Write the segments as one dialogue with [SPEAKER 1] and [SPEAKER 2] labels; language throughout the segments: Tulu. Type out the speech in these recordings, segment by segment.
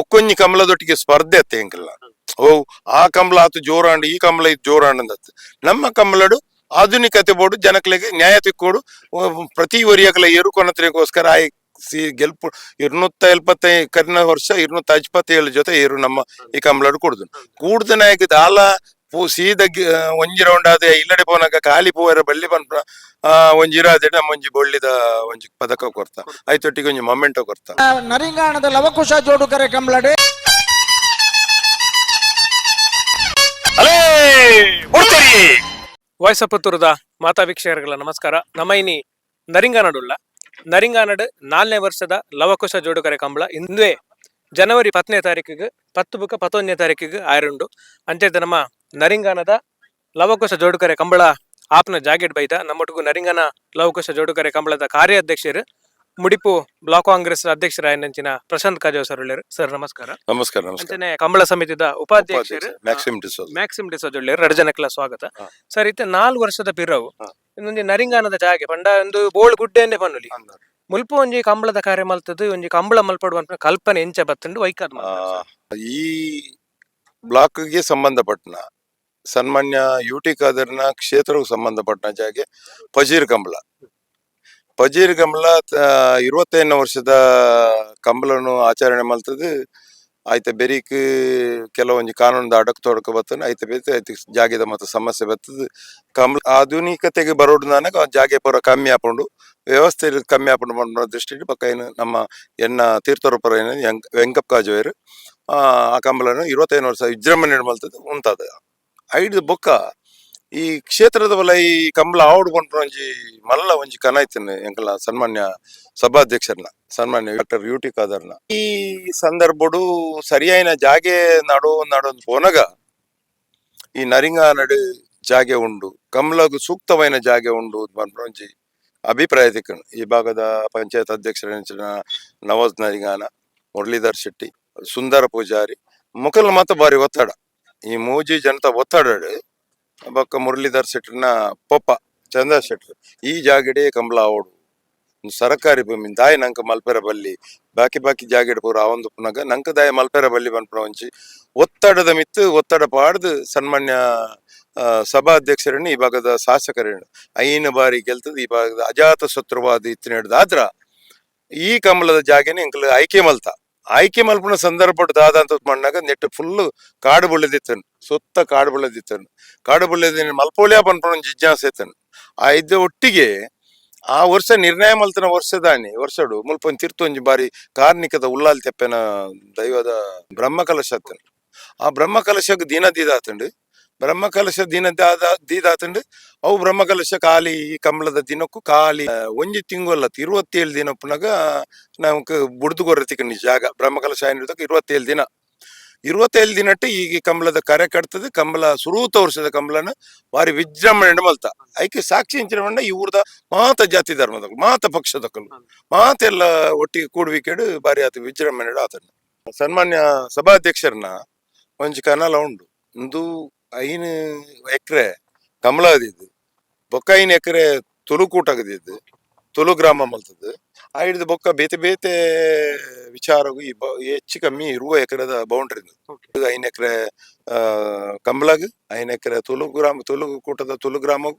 [SPEAKER 1] ಬೊಕ್ಕೊಂಜಿ ಕಮಲದೊಟ್ಟಿಗೆ ಸ್ಪರ್ಧೆ ಅತ್ತೆ ಎಂಕಲ್ಲ. ಓ ಆ ಕಂಬಳ ಆತು ಜೋರಾಂಡ್, ಈ ಕಂಬಳ ಇದು ಜೋರಾಂಡ್ ಅಂದತ್ತು. ನಮ್ಮ ಕಂಬಳಡು ಆಧುನಿಕತೆ ಬೋಡು, ಜನಕ್ಲೆಗ್ ನ್ಯಾಯ ತಿಕ್ಕೋಡು, ಪ್ರತಿ ವರಿಯಕಲ ಏರುಕೊನತ್ರಿಗೋಸ್ಕರ ಆಯ್ ಸಿ ಗೆಲ್ಪು 275 ಕರಿನ ವರ್ಷ 257 ಜೊತೆ ಏರು ನಮ್ಮ ಈ ಕಂಬಳಡು ಕೊಡುದು ಕೂಡ್ದ ನಾಯಕ ದಾಲ ಪೂ ಸೀದ ಒಂಜಿ ರೌಂಡ್ ಆದ ಇಲ್ಲಡೆ ಪೋನಾಗ ಖಾಲಿ ಪೋವರ ಬಳ್ಳಿ ಪನ್ಪುನ ಒಂಜಿ ಇರಾದೆ ನಮ್ಮ ಒಂಜಿ ಬೊಳ್ಳಿದ ಒಂಜಿ ಪದಕ ಕೊರ್ತ, ಐತೊಟ್ಟಿಗೆ ಒಂಜಿ ಮೊಮೆಂಟೋ ಕೊರ್ತ.
[SPEAKER 2] ನರಿಂಗಾಣದ ಲವಕುಶ ಜೋಡುಕರೆ ಕಂಬ್ಳಡೆ.
[SPEAKER 1] ಅಲೇ ಕೊಡ್ತೀರಿ.
[SPEAKER 3] ವಾಯ್ಸ್ ಪುತ್ತೂರದ ಮಾತಾ ವೀಕ್ಷಕರುಗಳ ನಮಸ್ಕಾರ. ನಮ್ಮ ಇನಿ ನರಿಂಗಾನಡುಳ್ಳ ನರಿಂಗಾನಡು 4ನೇ ವರ್ಷದ ಲವಕುಶ ಜೋಡುಕರೆ ಕಂಬಳ ಇಂದುವೆ ಜನವರಿ 10ನೇ ತಾರೀಕಿಗೆ 10 ಬುಕ್ಕ 11ನೇ ತಾರೀಕಿಗೆ ಆರುಂಡು. ಅಂಚೆ ನಮ್ಮ ನರಿಂಗಾನದ ಲವಕುಶ ಜೋಡುಕರೆ ಕಂಬಳ ಆಪ್ನ ಜಾಗೆಟ್ ಬೈದ. ನಮ್ಮೊಟ್ಟಿಗೂ ನರಿಂಗಾನ ಲವಕುಶ ಜೋಡುಕರೆ ಕಂಬಳದ ಕಾರ್ಯಾಧ್ಯಕ್ಷರು, ಮುಡಿಪು ಬ್ಲಾಕ್ ಕಾಂಗ್ರೆಸ್ ಅಧ್ಯಕ್ಷರಾಯನಂಚಿನ ಪ್ರಶಾಂತ್ ಕಾಜವ್ ಸರ್ ಉಳ್ಳೇರು. ಸರ್, ನಮಸ್ಕಾರ.
[SPEAKER 1] ನಮಸ್ಕಾರ, ನಮಸ್ಕಾರ.
[SPEAKER 3] ಅಂಚನೆ ಕಂಬಳ ಸಮಿತಿದ ಉಪಾಧ್ಯಕ್ಷರು
[SPEAKER 1] ಮ್ಯಾಕ್ಸಿಮ್ ಡಿಸೋಜ್.
[SPEAKER 3] ಮ್ಯಾಕ್ಸಿಮ್ ಡಿಸೋಜ್ ಉಳ್ಳೇರು. ಎರಡು ಜನಕ್ಕೆಲ್ಲ ಸ್ವಾಗತ. ಸರ್, ಇತ್ತೆ 4 ವರ್ಷದ ಪಿರವು ಇನ್ನೊಂದು ನರಿಂಗಾನದ ಜಾಗೆ ಪಂಡ ಒಂದು ಬೋಳ್ ಗುಡ್ಡೆ ಪನ್ನುಲಿ. ಮುಲ್ಪ ಒಂಜಿ ಕಂಬಳದ ಕಾರ್ಯ ಮಲ್ತದ್ದು, ಒಂಜಿ ಕಂಬಳ ಮಲ್ಪಡುವ ಕಲ್ಪನೆ ಎಂಚ ಬತ್ತುಂಡು, ವೈಕಾದ್?
[SPEAKER 1] ಈ ಬ್ಲಾಕ್ಗೆ ಸಂಬಂಧಪಟ್ಟನ ಸನ್ಮಾನ್ಯ ಯು ಟಿ ಖಾದರ್ನ ಕ್ಷೇತ್ರಕ್ಕೆ ಸಂಬಂಧಪಟ್ಟನ ಜಾಗೆ ಪಜೀರ್ ಕಂಬಳ. ಪಜೀರ್ ಕಂಬಳ 25ನೇ ವರ್ಷದ ಕಂಬಳನು ಆಚರಣೆ ಮಲ್ತದ್ದು. ಆಯ್ತ, ಬೆರಿಕ್ ಕೆಲವೊಂಜಿ ಕಾನೂನು ಅಡಕ್ ತೊಡಕ ಬತ್ತನ ಐತೆ ಬೇತೆ ಐತೆ ಜಾಗೆದ ಮತ್ತು ಸಮಸ್ಯೆ ಬತ್ತದ. ಕಂಬಳ ಆಧುನಿಕತೆಗೆ ಬರೋಡು ನನಗೆ ಜಾಗೆ ಪೂರ ಕಮ್ಮಿ ಆಪುಂಡು, ವ್ಯವಸ್ಥೆ ಕಮ್ಮಿ ಆಪುಂಡು ಪನ್ಪುನ ದೃಷ್ಟಿಡ್ ಬೊಕ್ಕ ಏನು ನಮ್ಮ ಎನ್ನ ತೀರ್ಥರೂಪರ ಏನು ವೆಂಕಪ್ಪ ಕಾಜುವೇರು ಆ ಕಂಬಳನು 25 ವರ್ಷ ವಿಜೃಂಭಣೆ ಮಲ್ತದ್ದು ಉಂತಾದ. ಐದು ಬೊಕ್ಕ ಈ ಕ್ಷೇತ್ರದ ಬಲ ಈ ಕಂಬಳ ಆವಡು ಪನ್ಪುನ ಒಂಜಿ ಮಲ್ಲ ಒಂಜಿ ಕನ ಇತ್ತಿನ ಎಂಕಲ ಸನ್ಮಾನ್ಯ ಸಭಾಧ್ಯಕ್ಷರನ್ನ, ಸನ್ಮಾನ್ಯ doctor U T ಖಾದರ್ನ. ಈ ಸಂದರ್ಭಡು ಸರಿಯಾಯಿನ ಜಾಗೆ ನಡು ನಡು ಪೋನಗ ಈ ನರಿಂಗ ನಡು ಜಾಗೆ ಉಂಡು, ಕಂಬಳಗ್ ಸೂಕ್ತವಾಯಿನ ಜಾಗೆ ಉಂಡು ಪನ್ಪುನ ಒಂಜಿ ಅಭಿಪ್ರಾಯ ತಿಕ್ಕನು. ಈ ಭಾಗದ ಪಂಚಾಯತ್ ಅಧ್ಯಕ್ಷರ ನವಾಜ್ ನರಿಂಗಾನ, ಮುರಳೀಧರ್ ಶೆಟ್ಟಿ, ಸುಂದರ ಪೂಜಾರಿ ಮುಕಲ್ ಮಾತ ಬಾರಿ ಒತ್ತಡ, ಈ ಮೂಜಿ ಜನತ ಒತ್ತಡ. ಬೊಕ್ಕ ಮುರಳೀಧರ್ ಶೆಟ್ಟರ್ನ ಪೊಪ್ಪ ಚಂದ್ರ ಶೆಟ್ಟರ್ ಈ ಜಾಗಡೆ ಕಂಬಳ ಆವಡು, ಸರಕಾರಿ ಭೂಮಿ ದಾಯ ನಂಕ ಮಲ್ಪೆರ ಬಲ್ಲಿ, ಬಾಕಿ ಬಾಕಿ ಜಾಗೆಡ್ ಪೂರ ಆವೊಂದು ಪುನಗ ನಂಕ ದಾಯ ಮಲ್ಪೆರ ಬಲ್ಲಿ ಪನ್ಪುನ ಒಂಜಿ ಒತ್ತಡದ ಮಿತ್ತು ಒತ್ತಡ ಪಾಡ್ದು ಸನ್ಮಾನ್ಯ ಸಭಾಧ್ಯಕ್ಷರನ್ನು, ಈ ಭಾಗದ ಶಾಸಕರನ್ನು ಐನು ಬಾರಿ ಗೆಲ್ತದ ಈ ಭಾಗದ ಅಜಾತ ಶತ್ರುವಾದ ಇತ್ತಿನ ಈ ಕಂಬಳದ ಜಾಗೆನೆ ಎಂಕಲ್ ಆಯ್ಕೆ ಮಲ್ತ. ಆಯ್ಕೆ ಮಲ್ಪುನ ಸಂದರ್ಭ ದಾದ ಅಂತ ಮಣ್ಣಾಗ ನೆಟ್ ಫುಲ್ ಕಾಡು ಬುಳ್ಳೆದಿತ್ತನು, ಸುತ್ತ ಕಾಡು ಬುಳ್ಳೆದಿತ್ತನು. ಕಾಡು ಬುಳ್ಳೆದಿನ ಮಲ್ಪೋಲಿಯ ಪನ್ಪುನ ಒಂಜಿ ಜಿಜ್ಞಾಸೆ ಇತ್ತನು. ಆ ಇದ್ದ ಒಟ್ಟಿಗೆ ಆ ವರ್ಷ ನಿರ್ಣಯ ಮಲ್ತನ ವರ್ಷದಾನಿ ವರ್ಷಡು ಮುಲ್ಪ ಒಂಜಿ ತಿರ್ತು ಒಂಜಿ ಬಾರಿ ಕಾರ್ನಿಕದ ಉಲ್ಲಾಲ್ ತೆಪ್ಪೆನ ದೈವದ ಬ್ರಹ್ಮ ಕಲಶ ಅತ್ತನು. ಆ ಬ್ರಹ್ಮ ಕಲಶಕ್ಕೆ ದಿನ ದೀದಾತಂಡು, ಬ್ರಹ್ಮ ಕಲಶ ದಿನ ದೀದಾತಂಡು. ಅವು ಬ್ರಹ್ಮ ಕಲಶ ಖಾಲಿ ಈ ಕಂಬಳದ ದಿನಕ್ಕೂ ಖಾಲಿ ಒಂಜಿ ತಿಂಗೊಲ್ಲ 27 ದಿನ ಪುನಗ ನಮಕ್ ಬುಡ್ದು ಕೊರತಿಕಣಿ ಜಾಗ. ಬ್ರಹ್ಮ ಕಲಶ ಏನಿರ್ತಕ್ಕ 27 ದಿನ, 27 ದಿನಟ್ಟು ಈಗ ಕಂಬಳದ ಕರೆ ಕಟ್ತದೆ. ಕಂಬಳ ಸುರೂತ ವರ್ಷದ ಕಂಬಳನ ಬಾರಿ ವಿಜೃಂಭಣೆ ಮಲ್ತ. ಐಕೆ ಸಾಕ್ಷಿ ಇಂಚಿನ ಪಂಡ ಈ ಊರ್ದ ಮಾತ ಜಾತಿ ಧರ್ಮದಕ್ಕಲು, ಮಾತ ಪಕ್ಷದಕ್ಕಲು, ಮಾತೆಲ್ಲ ಒಟ್ಟಿಗೆ ಕೂಡುವಿಕೆಡು ಬಾರಿ ಆತ ವಿಜೃಂಭಣೆ ಆತನ. ಸನ್ಮಾನ್ಯ ಸಭಾಧ್ಯಕ್ಷರನ್ನ ಒಂಜಿ ಕನಲ ಉಂಡು. ಒಂದು 5 ಎಕರೆ ಕಮಲ ಅದಿದ್ದು, ಬೊಕ್ಕ 5 ಎಕರೆ ತುಳುಕೂಟಗದಿದ್ದು, ತುಳು ಗ್ರಾಮ ಮಲ್ತದ್ದು. ಆ ಹಿಡಿದು ಬೊಕ್ಕ ಬೇತೆ ಬೇತೆ ವಿಚಾರಗು ಈ ಹೆಚ್ಚು ಕಮ್ಮಿ 20 ಎಕರೆದ ಬೌಂಡ್ರಿ. 5 ಎಕರೆ ಕಂಬಳಗ್, 5 ಎಕರೆ ತುಳು ಗ್ರಾಮ, ತುಳು ಕೂಟದ ತುಳು ಗ್ರಾಮ.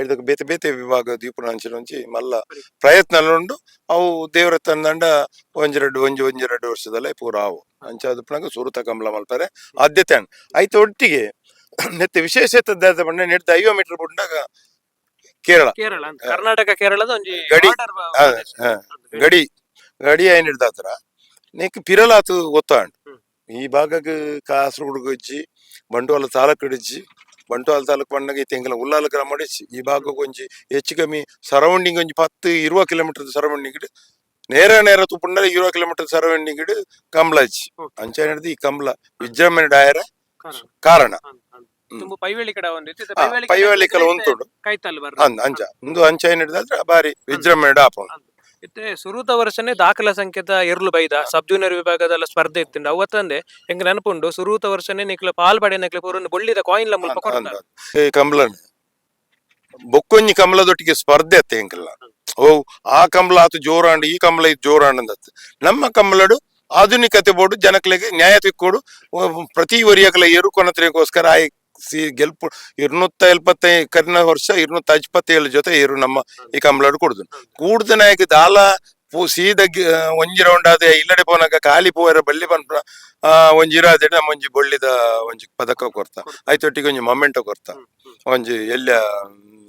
[SPEAKER 1] ಐದಕ್ಕೆ ಬೇತೆ ಬೇತೆ ವಿಭಾಗ ದೀಪನ ಅಂಚಿನ ಒಂಜಿ ಮಲ್ಲ ಪ್ರಯತ್ನ ಉಂಡು. ಅವು ದೇವರ ತಂದಂಡ ಒಂಜೆರಡು ಒಂಜಿ ಒಂಜೆರಡು ವರ್ಷದಲ್ಲೇ ಪೂರ ಅವು ಅಂಚಾದ ಪುನಗ ಸುರುತ ಕಂಬಳ ಮಲ್ಪರೆ ಆದ್ಯತೆ. ಆಯ್ತು, ಒಟ್ಟಿಗೆ ನೆತ್ತೆ ವಿಶೇಷತೆ ಪಂಡ ನೆಡ್ದ 50 ಮೀಟರ್ ಬುಡ್ನಾಗ ಕೇರಳ.
[SPEAKER 3] ಕೇರಳ ಅಂತ, ಕರ್ನಾಟಕ ಕೇರಳದ ಒಂಜಿ
[SPEAKER 1] ಗಡಿ.
[SPEAKER 3] border ಪ್ರದೇಶ.
[SPEAKER 1] ಗಡಿ ಗಡಿ ಐನ್ ಹಿಡ್ದಾತ್ರ ನೆಕ್ ಪಿರಲಾತು ಗೊತ್ತಾಂಡ್. ಈ ಭಾಗಕ್ಕೆ ಕಾಸರಗೋಡು ಇಜ್ಜಿ, ಬಂಟ್ವಾಳ ತಾಲೂಕು ಇಜ್ಜಿ. ಬಂಟ್ವಾಳ ತಾಲೂಕು ಪಂಡಗ ಇತ್ತೆ ಉಲ್ಲಾಲ ಗ್ರಾಮ ಇಜ್ಜಿ. ಈ ಭಾಗಕ್ಕೆ ಒಂಜಿ ಹೆಚ್ಚು ಕಮ್ಮಿ ಸರೌಂಡಿಂಗ್ ಒಂಜಿ 10 20 ಕಿಲೋಮೀಟರ್ ಸರೌಂಡಿಂಗ್ ನೇರ ನೇರ ತುಪ್ಪುಂಡ 20 ಕಿಲೋಮೀಟರ್ ಸರೌಂಡಿಂಗ್ ಕಂಬಳ ಇಜ್ಜಿ. ಅಂಚ ಹಿಡ್ದು ಈ ಕಂಬಳ ವಿಜೃಂಭಣೆ ಡಾಯರ
[SPEAKER 3] ಕಾರಣ.
[SPEAKER 1] ಕಾರಣ.
[SPEAKER 3] ತುಂಬ ಪೈವೇಳಿ ಕಡೆ ಒಂದು ಇತ್ತು.
[SPEAKER 1] ಪೈವೇಳಿ ಕಡೆ ಉಂಟು.
[SPEAKER 3] ಕೈತಲ್ ಬರ್ರ.
[SPEAKER 1] ಅಂದ್ ಅಂಚ ಇಂದು ಅಂಚ ಏನ್ ಹಿಡ್ದಾದ್ರೆ ಬಾರಿ ವಿಜೃಂಭಣೆ ಆಪುಂಡು.
[SPEAKER 3] ಇತ್ತೆ ಸುರೂತ ವರ್ಷನೇ ದಾಖಲ ಸಂಖ್ಯೆದ ಎರ್ಲು ಬೈದ. ಸಬ್ ಜೂನಿಯರ್ ವಿಭಾಗದಲ್ಲ ಸ್ಪರ್ಧೆ ಇತ್ತಿಂಡ. ಅವತ್ತಂದೆ ಎಂಕ್ ನೆನಪುಂಡು, ಸುರೂತ ವರ್ಷನೇ ನಿಕ್ಲ ಪಾಲ್ ಪಡೆನಕ್ಲೆ ಪೂರ ಬೊಳ್ಳಿದ ಕಾಯಿನ್ ಲ ಮುಲ್ಪ ಕೊರ್ತಾರೆ.
[SPEAKER 1] ಈ ಕಂಬಳನ್ ಬೊಕ್ಕೊಂಜಿ ಕಂಬಳದೊಟ್ಟಿಗೆ ಸ್ಪರ್ಧೆ ಅತ್ತೆ ಎಂಕಲ್ಲ. ಓ ಆ ಕಂಬಳ ಆತು ಜೋರಾಂಡ್, ಈ ಕಂಬಳ ಇದು ಜೋರಾಂಡ್ ಅಂದತ್ತು. ನಮ್ಮ ಕಂಬಳಡು ಆಧುನಿಕತೆ ಬೋಡು, ಜನಕ್ಲೆಗ್ ನ್ಯಾಯ ತಿಕ್ಕೋಡು. ಪ್ರತಿ ವರಿಯಕಲ ಎರು ಕೊನತ್ರಿಗೋಸ್ಕರ ಆಯ್ ಸಿ ಗೆಲ್ಪು 275 ಕರಿನ ವರ್ಷ 257 ಜೊತೆ ಏರು ನಮ್ಮ ಈ ಕಂಬಳಡ್ ಕೊಡುದು ಕೂಡ್ದ ನಾಯಕ ದಾಲ ಪೂ ಸೀದ ಒಂಜಿ ರೌಂಡ್ ಆದ ಇಲ್ಲಡೆ ಪೋನಾಗ ಖಾಲಿ ಪೋಯರ ಬಳ್ಳಿ ಪನ್ಪುನ ಒಂಜಿ ಇರಾದೆ ನಮ್ಮ ಒಂಜಿ ಬೊಳ್ಳಿದ ಒಂಜಿ ಪದಕ ಕೊರ್ತ, ಐತೊಟ್ಟಿಗೆ ಒಂಜಿ ಮೊಮೆಂಟೋ ಕೊರ್ತ, ಒಂಜಿ ಎಲ್ಲ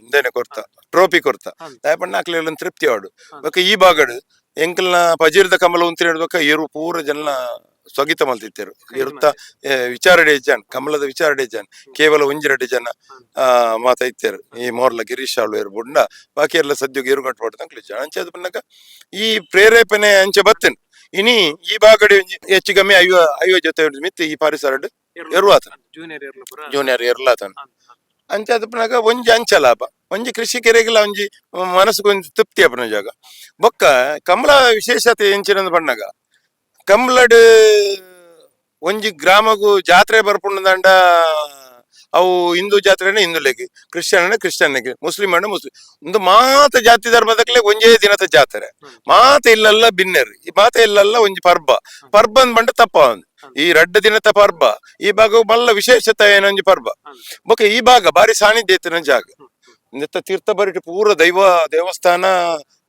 [SPEAKER 1] ಇಂದೇನೆ ಕೊರ್ತ, ಟ್ರೋಫಿ ಕೊರ್ತ. ದಾಯಪಣ್ಣ ಅಕ್ಲೆಲ್ಲ ತೃಪ್ತಿ ಆಡು. ಬೊಕ ಈ ಭಾಗಡ್ ಎಂಕಲ್ನ ಪಜೀರ್ದ ಕಂಬಳ ಉಂತಿನ ಬೊಕ ಏರು ಪೂರ ಜನ ಸ್ವಗಿತ ಮಲ್ತಿತ್ತೇರು. ಇರುತ್ತ ವಿಚಾರಡೆ ಜನ, ಕಮಲದ ವಿಚಾರಡೆ ಜನ, ಕೇವಲ ಒಂಜಿರಡೆ ಜನ ಮಾತ ಇತ್ತೇರು. ಈ ಮೋರ್ಲ ಗಿರೀಶ್ ಆಳು ಏರು ಬುಂಡ ಬಾಕಿ ಎಲ್ಲ ಸದ್ಯಕ್ಕೆ ಏರು ಕಟ್ಪಾಡ್ದು ಅಂಕ್ಲಿ ಜನ. ಅಂಚೆ ಅದು ಪನ್ನಗ ಈ ಪ್ರೇರೇಪಣೆ ಅಂಚೆ ಬತ್ತೇನೆ. ಇನಿ ಈ ಭಾಗಡೆ ಒಂಜಿ ಹೆಚ್ಚು ಕಮ್ಮಿ 50 ಜೊತೆ ಮಿತ್ತು ಈ ಪರಿಸರಡ್ ಎರುವಾತ.
[SPEAKER 3] ಜೂನಿಯರ್ ಎರ್ಲು ಪೂರ.
[SPEAKER 1] ಜೂನಿಯರ್ ಎರ್ಲಾತನ. ಅಂಚೆ ಅದು ಪನ್ನಗ ಒಂಜಿ ಅಂಚ ಲಾಭ, ಒಂಜಿ ಕೃಷಿಕರಿಗೆಲ್ಲ ಒಂಜಿ ಮನಸ್ಸಿಗೆ ಒಂಜಿ ತೃಪ್ತಿ ಆಪುನ ಜಾಗ. ಬೊಕ್ಕ ಕಮಲ ವಿಶೇಷತೆ ಎಂಚಿನಂದ್ ಪನ್ನಗ, ಕಮಲಡ್ ಒಂಜಿ ಗ್ರಾಮಗು ಜಾತ್ರೆ ಬರ್ಪುಂಡಂಡ ಅವು ಹಿಂದೂ ಜಾತ್ರೆನೇ ಹಿಂದೂಲೆಗ್, ಕ್ರಿಶ್ಚಿಯನ್ ಕ್ರಿಶ್ಚಿಯನ್ಗೆ, ಮುಸ್ಲಿಂ ಅಣ್ಣ ಮುಸ್ಲಿಂ, ಒಂದು ಮಾತ ಜಾತಿ ಧರ್ಮದಕ್ಲೆ ಒಂಜೇ ದಿನದ ಜಾತ್ರೆ. ಮಾತ ಇಲ್ಲಲ್ಲ ಬಿನ್ನೆರ್, ಈ ಮಾತ ಇಲ್ಲಲ್ಲ ಒಂಜಿ ಪರ್ಬ. ಪರ್ಬ ಅಂದ್ ಬಂಡ ತಪ್ಪ ಒಂದು ಈ ರಡ್ಡ ದಿನದ ಪರ್ಬ. ಈ ಭಾಗ ಮಲ್ಲ ವಿಶೇಷತೆ ಏನೊಂಜಿ ಪರ್ಬ. ಬೊಕ ಈ ಭಾಗ ಬಾರಿ ಸಾನ್ನಿಧ್ಯ ಇತ್ತಿನ ಜಾಗ. ನೆತ್ತ ತೀರ್ಥ ಬರಿಟ್ ಪೂರ ದೈವ ದೇವಸ್ಥಾನ,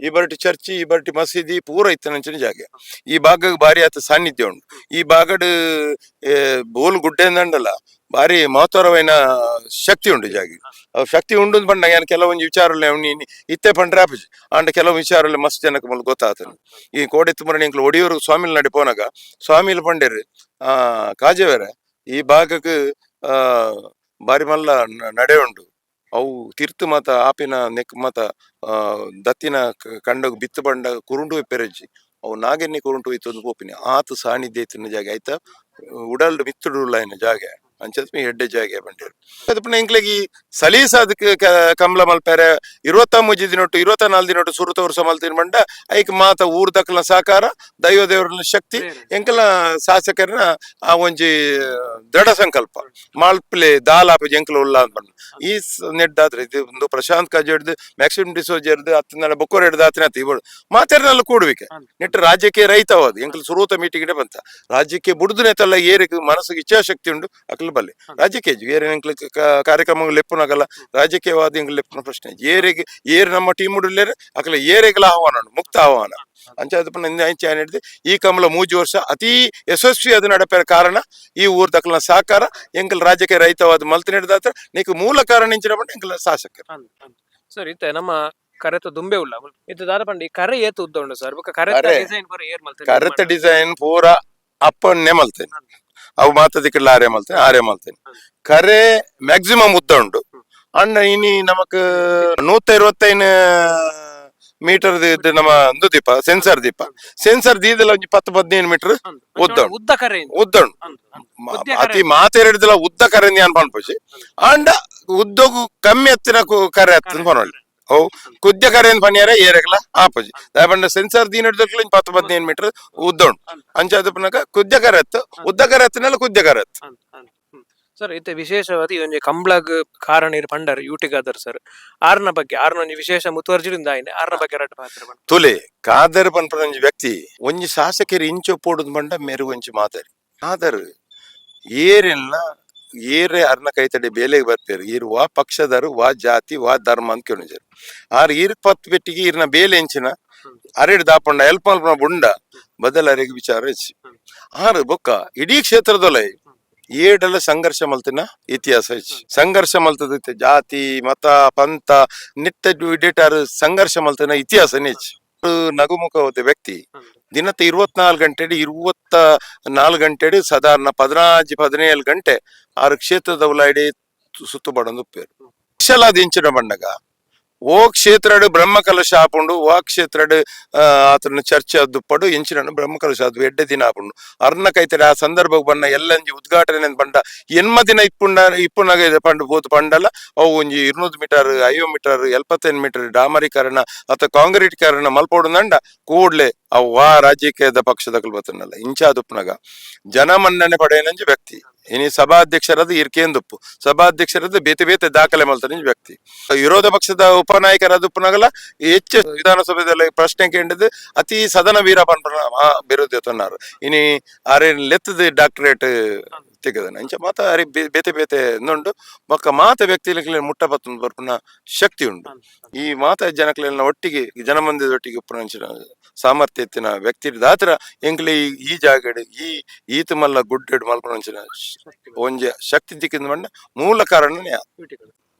[SPEAKER 1] ಈ ಬರಿಟಿ ಚರ್ಚ್, ಈ ಬರಿಟಿ ಮಸೀದಿ ಪೂರ ಇತ್ತಿನಂಚಿನ ಜಾಗ. ಈ ಭಾಗಕ್ಕೆ ಬಾರಿ ಆತ ಸಾನ್ನಿಧ್ಯ ಉಂಡು. ಈ ಭಾಗಡ್ ಬೋಲ್ ಗುಡ್ಡೆ ಅಂದಂಡಲ್ಲ ಬಾರಿ ಮಹತ್ವರವೈನ ಶಕ್ತಿ ಉಂಡು ಈ ಜಾಗ. ಅವು ಶಕ್ತಿ ಉಂಡು ಅಂದ್ ಪಂಡ ಯಾನ್ ಕೆಲವೊಂಜಿ ವಿಚಾರಲೆ ಅವ್ನು ಇತ್ತೆ ಪಂಡ್ರೆ ಆಪುಜಿ. ಆಂಡ ಕೆಲವು ವಿಚಾರಲೆ ಮಸ್ತ್ ಜನಕ್ಕೆ ಮುಲ್ಪ ಗೊತ್ತಾತನು. ಈ ಕೋಡೆ ತುಮರಣಿ ಎಂಕ್ಲು ಒಡಿಯೂರು ಸ್ವಾಮಿಲ್ ನಡಿ ಪೋನಾಗ ಸ್ವಾಮಿಲ್ ಪಂಡೇರು, ಕಾಜವೇರೆ ಈ ಭಾಗಕ್ಕೆ ಬಾರಿ ಮಲ್ಲ ನಡೆ ಉಂಡು. ಅವು ತೀರ್ಥ ಮಾತ ಆಪಿನ ನೆಕ್ ಮಾತ ದತ್ತಿನ ಕಂಡಗ್ ಬಿತ್ತು ಬಂಡ ಕುರುಂಡು ಪೆರಜ್ಜಿ, ಅವು ನಾಗೆನ್ನಿ ಕುರುಂಟು ಇತ್ತೊಂದು ಪೋಪಿನಿ ಆತ ಸಾನ್ನಿಧ್ಯ ಇತ್ತಿನ ಜಾಗ ಆಯ್ತಾ. ಉಡಲ್ಡ್ ಮಿತ್ತುಡುಳ್ಳಾಯಿನ ಜಾಗ ಅಂಚತ್ ಎಡ್ಡೆ ಜಾಗ ಬಂಡೇರು. ಅದು ಪುನಃ ಎಂಕ್ಲೆಗ್ ಈ ಸಲೀಸ ಅದಕ್ಕೆ ಕಮಲ ಮಲ್ಪೆರೆ 23 ದಿನೊಟ್ಟು 24 ದಿನೊಟ್ಟು ಸುರುತ ವರ್ಷ ಮಲ್ತಿನ ಬಂಡ ಐಕ್ ಮಾತ ಊರ್ ದಕ್ಲ ಸಹಕಾರ, ದೈವ ದೇವರನ ಶಕ್ತಿ, ಎಂಕಲ ಶಾಸಕರನ ಆ ಒಂಜಿ ದೃಢ ಸಂಕಲ್ಪ ಮಾಲ್ಪ್ಲೆ ದಾಲಾಪ ಎಂಕಲ ಉಲ್ಲ ಅಂತ ಪಂಡ. ಈ ನೆಡ್ದಾದ್ರೆ ಇದು ಒಂದು ಪ್ರಶಾಂತ್ ಕಾಜೆ ಹಿಡ್ದು, ಮ್ಯಾಕ್ಸಿಮ್ ಡಿಸೋಜ್ ಹಿಡ್ದು, ಅತ್ತಿನ ಬೊಕ್ಕೋರ್ ಹಿಡ್ದು ಆತಿನ ಇವಳು ಮಾತೆರ್ನೆಲ್ಲ ಕೂಡುವಿಕೆ ನೆಟ್ಟು ರಾಜ್ಯಕ್ಕೆ ರೈತವಾದ ಎಂಕಲ್ ಸುರೂತ ಮೀಟಿಂಗ್ ಬಂತ. ರಾಜ್ಯಕ್ಕೆ ಬುಡ್ದು ನೆತ್ತಲ್ಲ ಏರಿಗೆ ಮನಸ್ಸಿಗೆ ಇಚ್ಛಾಶಕ್ತಿ ಉಂಡು ಅಕ್ಲು ಬಲ್ಲೆ. ರಾಜ್ಯಕ್ಕೆ ಏರಿನ ಎಂಕ್ಲ ಕಾರ್ಯಕ್ರಮಗಳು ಲೆಪ್ಪುನಾಗಲ್ಲ, ರಾಜಕೀಯವಾದ ಎಂಕ್ಲು ಲೆಪ್ಪುನ ಪ್ರಶ್ನೆ. ಏರಿಗೆ ಏರು ನಮ್ಮ ಟೀಮ್ ಉಡುಲ್ಲೇರು ಅಕ್ಲ ಏರಿಗೆಲ್ಲ ಆಹ್ವಾನ ಉಂಡು, ಮುಕ್ತ ಆಹ್ವಾನ. ಅಂಚ ಪಂಡ ಅಂಚ ಹಿಡ್ದು ಈ ಕಮಲ ಮೂಜಿ ವರ್ಷ ಅತಿ ಯಶಸ್ವಿ ಅದು ನಡಪೆರ ಕಾರಣ ಈ ಊರ್ ದಕ್ಲನ ಸಹಕಾರ, ಎಂಕಲ್ ರಾಜ್ಯಕ್ಕೆ ರೈತವಾದ ಮಲ್ತು ಹಿಡ್ದಾತ್ರ ನೀಕ್ ಮೂಲ ಕಾರಣ ಇಂಚಿನ ಪಂಡ ಎಂಕಲ್ ಶಾಸಕರು.
[SPEAKER 3] ಸರ್, ಇತ್ತೆ ನಮ್ಮ ಕರೆತ ದುಂಬೆ ಉಲ್ಲ. ಇತ್ತೆ ದಾದ ಪಂಡ ಈ ಕರೆ ಏತ್ ಉದ್ದ ಉಂಡು ಸರ್? ಬೊಕ ಕರೆತ
[SPEAKER 1] ಕರೆ.
[SPEAKER 3] ಡಿಸೈನ್ ಪೂರ ಏರ್ ಮಲ್ತೆರ್?
[SPEAKER 1] ಕರೆತ ಡಿಸೈನ್ ಪೂರ ಅಪ್ಪನ್ನೇ ಮಲ್ತೇನೆ. ಅವು ಮಾತ ದಿಕ್ಕಡ್ಲ ಆರೆ ಮಲ್ತೇನೆ, ಆರೆ ಮಲ್ತೇನೆ. ಕರೆ ಮ್ಯಾಕ್ಸಿಮಮ್ ಉದ್ದ ಉಂಡು. ಅಣ್ಣ, ಇನಿ ನಮಕ್ 125 ಮೀಟರ್ ನಮ್ಮ ಒಂದು ದೀಪ, ಸೆನ್ಸರ್ ದೀಪ. ಸೆನ್ಸರ್ ದೀದಲ ಒಂಜಿ 10-15 ಮೀಟರ್ ಉದ್ದ ಉಂಡು.
[SPEAKER 3] ಉದ್ದ ಕರೆ ಇಂದು.
[SPEAKER 1] ಉದ್ದ ಉಂಡು.
[SPEAKER 3] ಅಂದು, ಅಂದು. ಉದ್ದ
[SPEAKER 1] ಅತಿ ಮಾತೆರಡ್ದಲ ಉದ್ದ ಕರೆ ಅನ್ ಪನ್ಪುಜಿ. ಅಂಡ ಉದ್ದಗು ಕಮ್ಮಿ ಹತ್ತಿನ ಕರೆ ಹತ್ತಿನ ಪನೊಲಿ. ಅವು ಕುದ್ಯ ಕರೆ ಪನಿಯರ ಏರಗ್ಲ ಆಪುಜಿ. ದಾಯಪಂಡ ಸೆನ್ಸರ್ ದೀನ ಹಿಡ್ದಕ್ಲ 10-15 ಮೀಟರ್ ಉದ್ದ ಉಂಡು. ಅಂಚ ಅದು ಪನಕ ಕುದ್ಯ ಕರೆ ಹತ್ತು, ಉದ್ದ ಕರೆ ಹತ್ತಿನಲ್ಲ ಕುದ್ಯ ಕರೆ ಹತ್ತು.
[SPEAKER 3] ಅಂದ್, ಅಂದ್. ಸರ್, ಇತ್ತೆ ವಿಶೇಷವಾದ ಈ ಒಂಜಿ ಕಂಬ್ಳಗ್ ಕಾರಣ ಇರ್ ಪಂಡರ್ ಯೂಟಿಗಾದರ್ ಸರ್. ಆರ್ನ ಬಗ್ಗೆ, ಆರ್ನ ಒಂಜಿ ವಿಶೇಷ ಮುತುವರ್ಜಿಲಿಂದ ಆಯ್ನೆ ಆರ್ನ ಬಗ್ಗೆ ರಡ್ಡ್ ಪಾತೆರ ಪಂಡ.
[SPEAKER 1] ತುಲೆ ಖಾದರ್ ಪನ್ಪುನ ಒಂಜಿ ವ್ಯಕ್ತಿ ಒಂಜಿ ಶಾಸಕರು ಇಂಚೊ ಪೋಡುದು ಪಂಡ ಮೇರು ಒಂಜಿ ಮಾತಾರಿ. ಖಾದರ್ ಏರೆಲ್ಲ ಏರೆ ಅರ್ನ ಕೈತಡೆ ಬೇಲೆಗೆ ಬರ್ಪೇರು. ಈರ್ ವಾ ಪಕ್ಷದರು, ವಾ ಜಾತಿ, ವಾ ಧರ್ಮ ಅಂತ ಕೇಳಿಜರು. ಆರ್ ಈರ್ ಪತ್ ಪೆಟ್ಟಿಗೆ ಈರ್ನ ಬೇಲೆ ಎಂಚಿನ ಅರೆಡ್ ದಾಪಂಡ ಎಲ್ಪ ಮಲ್ಪುನ ಬುಂಡ ಬದಲ ಅರೆಗ್ ವಿಚಾರ ಹೆಚ್ಚು. ಆರು ಬೊಕ್ಕ ಇಡೀ ಕ್ಷೇತ್ರದೊಲೆ ಏಡೆಲ್ಲ ಸಂಘರ್ಷ ಮಲ್ತಿನ ಇತಿಹಾಸ ಹೆಚ್ಚು. ಸಂಘರ್ಷ ಮಲ್ತದ ಜಾತಿ ಮತ ಪಂಥ ನಿಟ್ಟ ಇಡೇಟಾರು ಸಂಘರ್ಷ ಮಲ್ತಿನ ಇತಿಹಾಸನೇ ಹೆಚ್ಚು. ನಗುಮುಖವಾದ ವ್ಯಕ್ತಿ. ದಿನದ 24 ಗಂಟೆ, 24 ಗಂಟೆ, ಸಾಧಾರಣ 15-17 ಗಂಟೆ ಆರು ಕ್ಷೇತ್ರದ ಉಲಾಯಿಡೆ ಸುತ್ತು ಬಡೊಂದು ಉಪ್ಪೇರು. ಇಂಚಿನ ಬಂಡಗ ಓ ಕ್ಷೇತ್ರಡ್ ಬ್ರಹ್ಮ ಕಲಶ ಆಪುಂಡು, ಓ ಕ್ಷೇತ್ರಡ್ ಆತನ ಚರ್ಚೆ ದುಪ್ಪಡು ಇಂಚಿನ ಬ್ರಹ್ಮ ಕಲಶ ಅದು ಎಡ್ಡೆ ದಿನ ಆಪುಂಡು. ಅರ್ನ ಕೈತಡೆ ಆ ಸಂದರ್ಭಕ್ಕೆ ಬಣ್ಣ ಎಲ್ಲಂಜಿ ಉದ್ಘಾಟನೆ ಬಂಡ ಎನ್ಮ ದಿನ ಇಪ್ಪುಂಡ ಇಪ್ಪುನಗ ಪಂಡ ಪೋತು ಪಂಡಲ ಅವು ಒಂಜಿ 200 ಮೀಟರ್, 50 ಮೀಟರ್, 75 ಮೀಟರ್ ಡಾಮರೀಕರಣ ಅಥವಾ ಕಾಂಕ್ರೀಟೀಕರಣ ಮಲ್ಪೋಡು ನಂಡ ಕೂಡ್ಲೆ ಅವು ವಾ ರಾಜ್ಯಕ್ಕೆ ಪಕ್ಷದಕುಲು ಬತ್ತನಲ್ಲ ಇಂಚಾದುಪ್ಪುನಗ ಜನಮನ್ನಣೆ ಪಡೆಯನಂಜಿ ವ್ಯಕ್ತಿ. ಇನಿ ಸಭಾಧ್ಯಕ್ಷರಾದ ಇರ್ಕೇಂದುಪ್ಪು ಸಭಾಧ್ಯಕ್ಷರಾದ ಬೇತೆ ಬೇತೆ ದಾಖಲೆ ಮಲ್ತನಂಜಿ ವ್ಯಕ್ತಿ. ವಿರೋಧ ಪಕ್ಷದ ಉಪನಾಯಕರಾದ ಉಪ್ಪುನಗಲ ಹೆಚ್ಚು ವಿಧಾನಸಭೆದಲ್ಲಿ ಪ್ರಶ್ನೆ ಕೇಂದ್ರದ್ದು ಅತಿ ಸದನ ವೀರ ಪನ್ಪುನ ಬಿರುದು ಎತ್ತುన్నారు. ಇನಿ ಅರೆ ಲೆತ್ತದ ಡಾಕ್ಟರೇಟ್ ತಿಕ್ಕದನ ಇಂಚ ಮಾತ ಅರೆ ಬೇತೆ ಬೇತೆ ಉಂಡು. ಬೊಕ್ಕ ಮಾತ ವ್ಯಕ್ತಿಗಳಿಗೆ ಮುಟ್ಟ ಬತ್ತೊಂದು ಬರ್ಪುನ ಶಕ್ತಿ ಉಂಡು. ಈ ಮಾತ ಜನಕ್ಲೆನ ಒಟ್ಟಿಗೆ ಜನಮಂದಿದ ಒಟ್ಟಿಗೆ ಉಪ್ಪುನಂಚಿನ ಸಾಮರ್ಥ್ಯ ಇತ್ತಿನ ವ್ಯಕ್ತಿ ದಾತ್ರ ಎಂಕ್ಲೆ ಈ ಈ ಜಾಗಡ್ ಈ ಈತ ಮಲ್ಲ ಗುಡ್ಡೆಡ್ ಮಲ್ಪುನಂಚಿನ ಒಂಜಿ ಶಕ್ತಿ ತಿಕ್ಕಿದ ಮಣ್ಣ ಮೂಲ ಕಾರಣನೇ.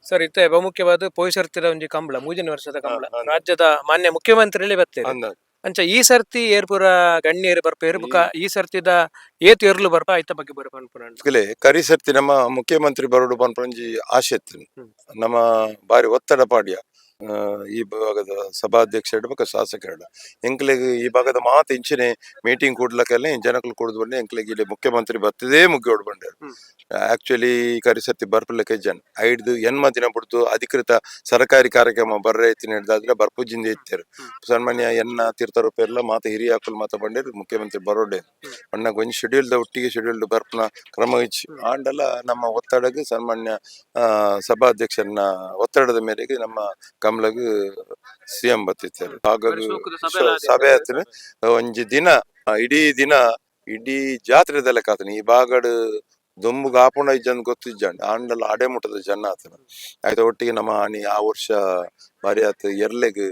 [SPEAKER 3] ಸರ್, ಇತ್ತೆ ಬಹುಮುಖ್ಯವಾದ ಪೋಯಿಸರ್ತಿದ ಒಂಜಿ ಕಂಬಳ, ಮೂಜನೇ ವರ್ಷದ ಕಂಬಳ, ರಾಜ್ಯದ ಮಾನ್ಯ ಮುಖ್ಯಮಂತ್ರಿಲೇ ಬತ್ತೇರು. ಅಂಚ ಈ ಸರ್ತಿ ಏರ್ಪುರ ಗಣ್ಯರು ಬರ್ಪೇರು, ಬುಕ್ಕ ಈ ಸರ್ತಿದ ಏತ್ ಏರ್ಲು ಬರ್ಪ, ಐತ ಬಗ್ಗೆ ಬರ ಪನ್ಪುನ.
[SPEAKER 1] ಕರಿ ಸರ್ತಿ ನಮ್ಮ ಮುಖ್ಯಮಂತ್ರಿ ಬರೋಡು ಪನ್ಪುನಂಜಿ ಆಶೆ ಇತ್ತು. ನಮ್ಮ ಬಾರಿ ಒತ್ತಡ ಪಾಡ್ಯ ಈ ಭಾಗದ ಸಭಾಧ್ಯಕ್ಷ ಬೊಕ್ಕ ಶಾಸಕರು. ಎಂಕ್ಲೆಗ್ ಈ ಭಾಗದ ಮಾತ ಇಂಚಿನೆ ಮೀಟಿಂಗ್ ಕೂಡ್ಲಕ್ಕೆಲ್ಲ ಜನಕುಲು ಕೂಡುದು ಬಂಡೆ ಎಂಕ್ಲೆಗ್ ಇಲ್ಲಿ ಮುಖ್ಯಮಂತ್ರಿ ಬರ್ತದೇ ಮುಗಿಯೋಡು ಬಂಡೇರು. ಆಕ್ಚುಲಿ ಕರಿ ಸರ್ತಿ ಬರ್ಪುಲೆಕ ಜನ ಐಡ್ದು ಎನ್ಮ ದಿನ ಬಿಡ್ದು ಅಧಿಕೃತ ಸರ್ಕಾರಿ ಕಾರ್ಯಕ್ರಮ ಬರ್ರೆ ಇತ್ತಿನ ಹಿಡ್ದಾದ್ರೆ ಬರ್ಪುಜಿಂದ ಇತ್ತೇರು. ಸನ್ಮಾನ್ಯ ಎನ್ನ ತೀರ್ಥರೂಪ ಮಾತ ಹಿರಿಯಾಕುಲು ಮಾತ ಬಂಡೇರು ಮುಖ್ಯಮಂತ್ರಿ ಬರೋಡೆ ಅಣ್ಣ ಒಂಜಿ ಶೆಡ್ಯೂಲ್ ದ ಒಟ್ಟಿಗೆ ಶೆಡ್ಯೂಲ್ ಬರ್ಪುನ ಕ್ರಮ ಇಚ್ಚಿ. ಆಂಡಲ ನಮ್ಮ ಒತ್ತಡಕ್ಕೆ ಸನ್ಮಾನ್ಯ ಸಭಾಧ್ಯಕ್ಷರನ್ನ ಒತ್ತಡದ ಮೇರೆಗೆ ನಮ್ಮ ಕಮಲಗ್ ಸಿಎಂ ಬತ್ತಿತ್ತಾರೆ. ಹಾಗಾಗಿ ಸಭೆ ಆತನ ಒಂಜಿ ದಿನ ಇಡೀ ದಿನ ಇಡೀ ಜಾತ್ರೆದ ಲೆಕ್ಕ ಆತನ. ಈ ಭಾಗಡ್ ದುಂಬುಗ್ ಆಪುಂಡ ಇಜ್ಜಂದ್ ಗೊತ್ತಿಜ್ಜಂಡ್, ಆಂಡಲ ಅಡೆ ಮುಟ್ಟದ ಜನ ಆತನ. ಆಯ್ತ ಒಟ್ಟಿಗೆ ನಮ್ಮ ಆನಿ ಆ ವರ್ಷ ಬಾರಿ ಆತ ಎರ್ಲೆಗ್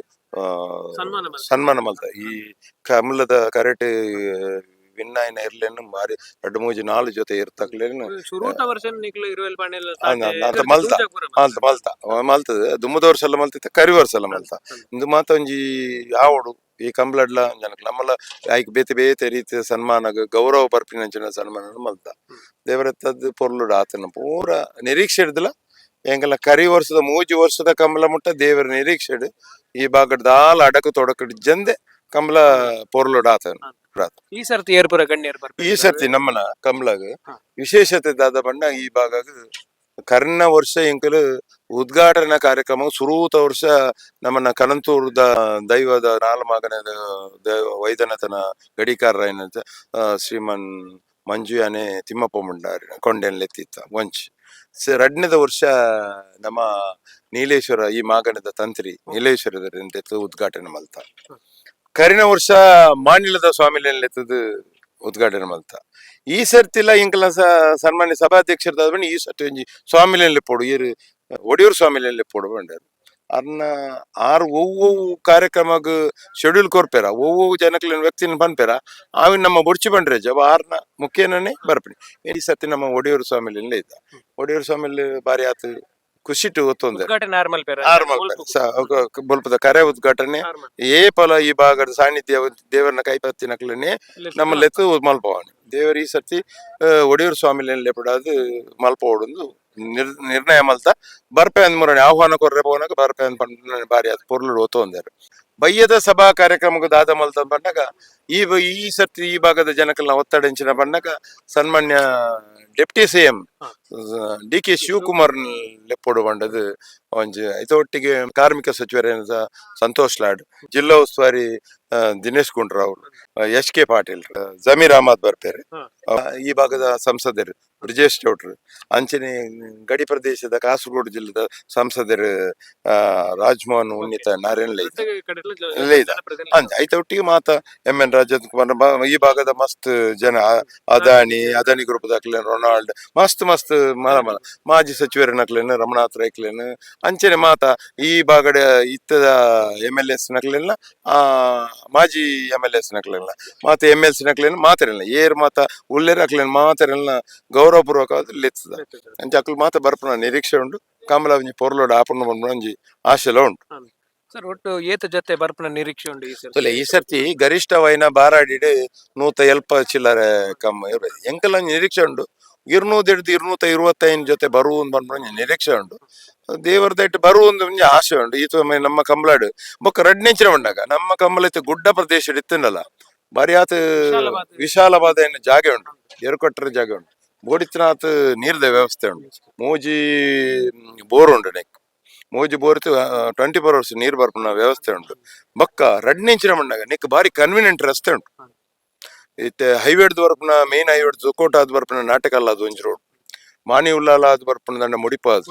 [SPEAKER 3] ಸನ್ಮಾನ ಮಲ್ತ.
[SPEAKER 1] ಸನ್ಮಾನ ಮಲ್ತ. ಈ ಕಮಲದ ಕರೆಟ್ ವಿನ್ನಾಯನ ಎರ್ಲೆನ್ ಬಾರಿ ರಡ್ಡು ಮೂಜಿ ನಾಲು ಜೊತೆ ಇರ್ತಕ್ಲೇನು.
[SPEAKER 3] ಸುರೂತ ವರ್ಷ ನಿಕ್ಲು ಇರುವೆಲ್ ಪಾಣೆಲ್.
[SPEAKER 1] ಅಂತ ಮಲ್ತ. ಮಲ್ತ ಮಲ್ತ ಮಲ್ತದೆ. ದುಮ್ಮದ ವರ್ಷ ಎಲ್ಲ ಮಲ್ತಿತ್ತ, ಕರಿ ವರ್ಷ ಎಲ್ಲ ಮಲ್ತ. ಇಂದು ಮಾತ ಒಂಜಿ ಆವಡು ಈ ಕಂಬ್ಲಡ್ಲ ಜನಕ್ ನಮ್ಮಲ ಐಕ್ ಬೇತೆ ಬೇತೆ ರೀತಿಯ ಸನ್ಮಾನ ಗೌರವ ಬರ್ಪಿನಂಚಿನ ಸನ್ಮಾನ ಮಲ್ತ. ದೇವರತ್ತದ್ದು ಪೊರ್ಲುಡು ಆತನ ಪೂರ ನಿರೀಕ್ಷೆ ಹಿಡ್ದಲ. ಎಂಕಲ್ನ ಕರಿ ವರ್ಷದ ಮೂಜಿ ವರ್ಷದ ಕಂಬಳ ಮುಟ್ಟ ದೇವರ ನಿರೀಕ್ಷೆ ಈ ಭಾಗದ ದಾಲ ಅಡಕು ತೊಡಕಡು ಜಂದೆ ಕಂಬಳ ಪೊರ್ಲುಡು ಆತನ.
[SPEAKER 3] ಈ ಸರ್ತಿ ಏರ್ಪುರ ಗಣ್ಯರು ಬರ್ಪೇರು.
[SPEAKER 1] ಈ ಸರ್ತಿ ನಮ್ಮನ ಕಂಬ್ಳಗ್ ವಿಶೇಷತೆ ದಾದ ಬಣ್ಣ ಈ ಭಾಗ ಕರ್ನ ವರ್ಷ ಎಂಕಲು ಉದ್ಘಾಟನಾ ಕಾರ್ಯಕ್ರಮ ಸುರೂತ ವರ್ಷ ನಮ್ಮನ್ನ ಕನಂತೂರದ ದೈವದ ನಾಲ್ಮಗನ ದೈವ ವೈದ್ಯನಾಥನ ಗಡಿಕಾರ ಏನಂತ ಶ್ರೀಮನ್ ಮಂಜು ಯಾನೆ ತಿಮ್ಮಪ್ಪ ಮುಂಡಾರಿ ಕೊಂಡೆನ್ ಲೆತ್ತಿತ್ತ ಒಂಚ್. ರಡ್ನದ ವರ್ಷ ನಮ್ಮ ನೀಲೇಶ್ವರ ಈ ಮಾಗಣದ ತಂತ್ರಿ ನೀಲೇಶ್ವರದ ಉದ್ಘಾಟನೆ ಮಲ್ತ. ಕರಿನ ವರ್ಷ ಮಾನಿಲದ ಸ್ವಾಮಿಲೆತ್ತದು ಉದ್ಘಾಟನೆ ಮಲ್ತ. ಈ ಸರ್ತಿಲ ಇಂಕಲ ಸನ್ಮಾನ್ಯ ಸಭಾಧ್ಯಕ್ಷರ ಈ ಸರ್ತಿ ಒಂಜಿ ಸ್ವಾಮಿಲೆನ್ ಪೋಡು ಈರ್ ಒಡಿಯೂರು ಸ್ವಾಮಿಲೆನ್ ಪೋಡು ಬಂಡಾರು. ಅರ್ನ ಆರ್ ಒವ್ವು ಕಾರ್ಯಕ್ರಮಗ್ ಶೆಡ್ಯೂಲ್ ಕೊರ್ಪೇರ, ಒವ್ವು ಜನಕ್ಲೆನ ವ್ಯಕ್ತಿನ ಪನ್ಪೇರ ಆವಿನ ನಮ್ಮ ಬೊಡ್ಚಿ ಬಂಡ್ರೆ ಜಬ ಆರ್ನ ಮುಖ್ಯನೇ ಬರ್ಪಣಿ. ಈ ಸರ್ತಿ ನಮ್ಮ ಒಡಿಯೂರು ಸ್ವಾಮಿಲೆಲ್ಲ ಇದ್ದ ಒಡಿಯೂರು ಸ್ವಾಮಿಲಿ ಬಾರಿ ಆತು ಖುಷಿಟು ಒತ್ತೊಂದೆ.
[SPEAKER 3] ಉದ್ಘಾಟನೆ ಆರ್ಮಲ್ ಪೇರ.
[SPEAKER 1] ಆರ್ ಮಲ್ಪೆರ್ ಬೊಲ್ಪದ ಕರೆ ಉದ್ಘಾಟನೆ. ಏ ಫಲ ಈ ಭಾಗದ ಸಾನ್ನಿಧ್ಯ ದೇವರನ್ನ ಕೈಪತ್ತಿನಕ್ಲನೆ ನಮ್ಮ ಲೆತ್ತು ಮಲ್ಪವಾಣಿ. ದೇವರ ಈ ಸರ್ತಿ ಒಡಿಯೂರು ಸ್ವಾಮಿಲೆನ್ ಲೆಪಡಾದ್ ಮಲ್ಪವೊಡೊಂದು ನಿರ್ಣಯ ಮಲ್ತ ಬರ್ಪೆ ಅಂದ್ ಮುರಣಿ ಆಹ್ವಾನ ಕೊರ್ರೆ ಪೋನಗ ಬರ್ಪೆ ಅಂದ್ ಪಂಡ ಬಾರಿ ಅದು ಪೊರ್ಲುಡು ಒತ್ತೊಂದೆರ್. ಬಯ್ಯದ ಸಭಾ ಕಾರ್ಯಕ್ರಮಕ್ಕೆ ದಾದ ಮಲ್ತ ಪನ್ನಗ ಈ ಈ ಸರ್ತಿ ಈ ಭಾಗದ ಜನಕಲ್ನ ಒತ್ತಡ ಎಂಚಿನ ಪನ್ನಗ ಸನ್ಮಾನ್ಯ deputy CM DK Shivakumar ಲೆಪ್ಪೊಡು ಪಂಡದು ಒಂಜಿ. ಐತ ಒಟ್ಟಿಗೆ ಕಾರ್ಮಿಕ ಸಚಿವರೇನದ ಸಂತೋಷ್ ಲಾಡ್, ಜಿಲ್ಲಾ ಉಸ್ತುವಾರಿ ದಿನೇಶ್ ಗುಂಡೂರಾವ್, ಎಸ್ ಕೆ ಪಾಟೀಲ್, ಜಮೀರ್ ಅಹಮದ್ ಬರ್ಪೇರು. ಈ ಭಾಗದ ಸಂಸದರು ಬ್ರಿಜೇಶ್ ಚೌಟ್ರು, ಅಂಚನೆ ಗಡಿ ಪ್ರದೇಶದ ಕಾಸರಗೋಡು ಜಿಲ್ಲೆದ ಸಂಸದರು ರಾಜ್ಮೋಹನ್ ಉನ್ನಿತ ನಾರಾಯಣ ಲೈತ ಇಲ್ಲ. ಅಂಚ ಐತ ಒಟ್ಟಿಗೆ ಮಾತ ಎಂ ಎನ್ ರಾಜೇಂದ್ರ ಕುಮಾರ್ ಈ ಭಾಗದ ಮಸ್ತ್ ಜನ ಅದಾನಿ ಅದಾನಿ ಗ್ರೂಪ್ ದಾಕ್ಲೇನ್ ರೊನಾಲ್ಡ್ ಮಸ್ತ್ ಮಸ್ತ್ ಮಾಜಿ ಸಚಿವರ ನಕ್ಲೇನ್ ರಮಣಾಥ್ ರೈಕ್ಲೇನ್ ಅಂಚನೆ ಮಾತ ಈ ಭಾಗದ ಇತ್ತದ M L S ನಕ್ಲೆಲ್ಲ ಮಾಜಿ M L S ನಕ್ಲೆಲ್ಲ ಮಾತ M L C ನಕ್ಲೇನ್ ಮಾತಾರಿಲ್ಲ ಏರ್ ಮಾತ ಉಲ್ಲೇರ್ ಅಕ್ಲೇನ್ ಮಾತಾರಿಲ್ಲ ಗೌರವಪೂರ್ವಕವಾದ ಲೆತ್ತದ. ಅಂಚ ಅಕ್ಲು ಮಾತ ಬರ್ಪುನ ನಿರೀಕ್ಷೆ ಉಂಡು. ಕಮಲ ಒಂಜಿ ಪೊರ್ಲೋಡು ಆಪುನ ಒಂಜಿ ಆಶೆಲ ಉಂಟು.
[SPEAKER 3] ಸರ್, ಒಟ್ಟು ಏತ ಜೊತೆ ಬರ್ಪುನ ನಿರೀಕ್ಷೆ ಉಂಡು ಈ ಸರ್ತಿ?
[SPEAKER 1] ತೊಲೆ, ಈ ಸರ್ತಿ ಗರಿಷ್ಠವಾಯಿನ ಬಾರಾಡಿಡ್ 170 ಚಿಲ್ಲರೆ ಕಮ್ಮ. ಎಂಕಲ ಒಂಜಿ ನಿರೀಕ್ಷೆ ಉಂಡು, 200 ಹಿಡ್ದು 225 ಜೊತೆ ಬರುವುದು ಪನ್ಪುನ ಒಂಜಿ ನಿರೀಕ್ಷೆ ಉಂಡು. ದೇವರ ದಯೆಟ್ ಬರುವುದು ಒಂಜಿ ಆಸೆ ಉಂಡು. ಈ ನಮ್ಮ ಕಂಬಳಡ್ ಬೊಕ್ಕ ರಡ್ನೆಂಚಿನ ಉಂಡಾಗ ನಮ್ಮ ಕಂಬಳ ಇತ್ತೆ ಗುಡ್ಡ ಪ್ರದೇಶ ಇತ್ತುಂಡಲ್ಲ ಬಾರಿ ಆತ್
[SPEAKER 3] ವಿಶಾಲವಾದ.
[SPEAKER 1] ವಿಶಾಲವಾದ ಏನು ಜಾಗೆ ಉಂಟು, ಎರುಕೊಟ್ಟರ ಜಾಗೆ ಉಂಟು, ಬೋಡಿತ್ನಾಥ್ ನೀರ್ದ ವ್ಯವಸ್ಥೆ ಉಂಟು, ಮೂಜಿ ಬೋರ್ ಉಂಡು ನೆಕ್. ಮೂಜಿ ಬೋರ್ತು 24 ಅವರ್ಸ್ ನೀರು ಬರ್ಪುನ ವ್ಯವಸ್ಥೆ ಉಂಟು. ಬೊಕ್ಕ ರಡ್ಡ್ ಇಂಚಿನ ಮಣ್ಣಾಗ ನಿಕ್ ಬಾರಿ ಕನ್ವೀನಿಯಂಟ್ ರಸ್ತೆ ಉಂಟು. ಇತ್ತೆ ಹೈವೇಡ್ದು ಬರ್ಪುನ, ಮೇನ್ ಹೈವೇಡ್ ಜುಕೋಟ ಆದ್ ಬರ್ಪುನ ನಾಟಕಲ್ ಅದು ಒಂಜಿ ರೋಡ್, ಮಾಣಿ ಉಲ್ಲಾಲ ಆದ್ ಬರ್ಪುನ ದಂಡ ಮುಡಿಪಾದ್,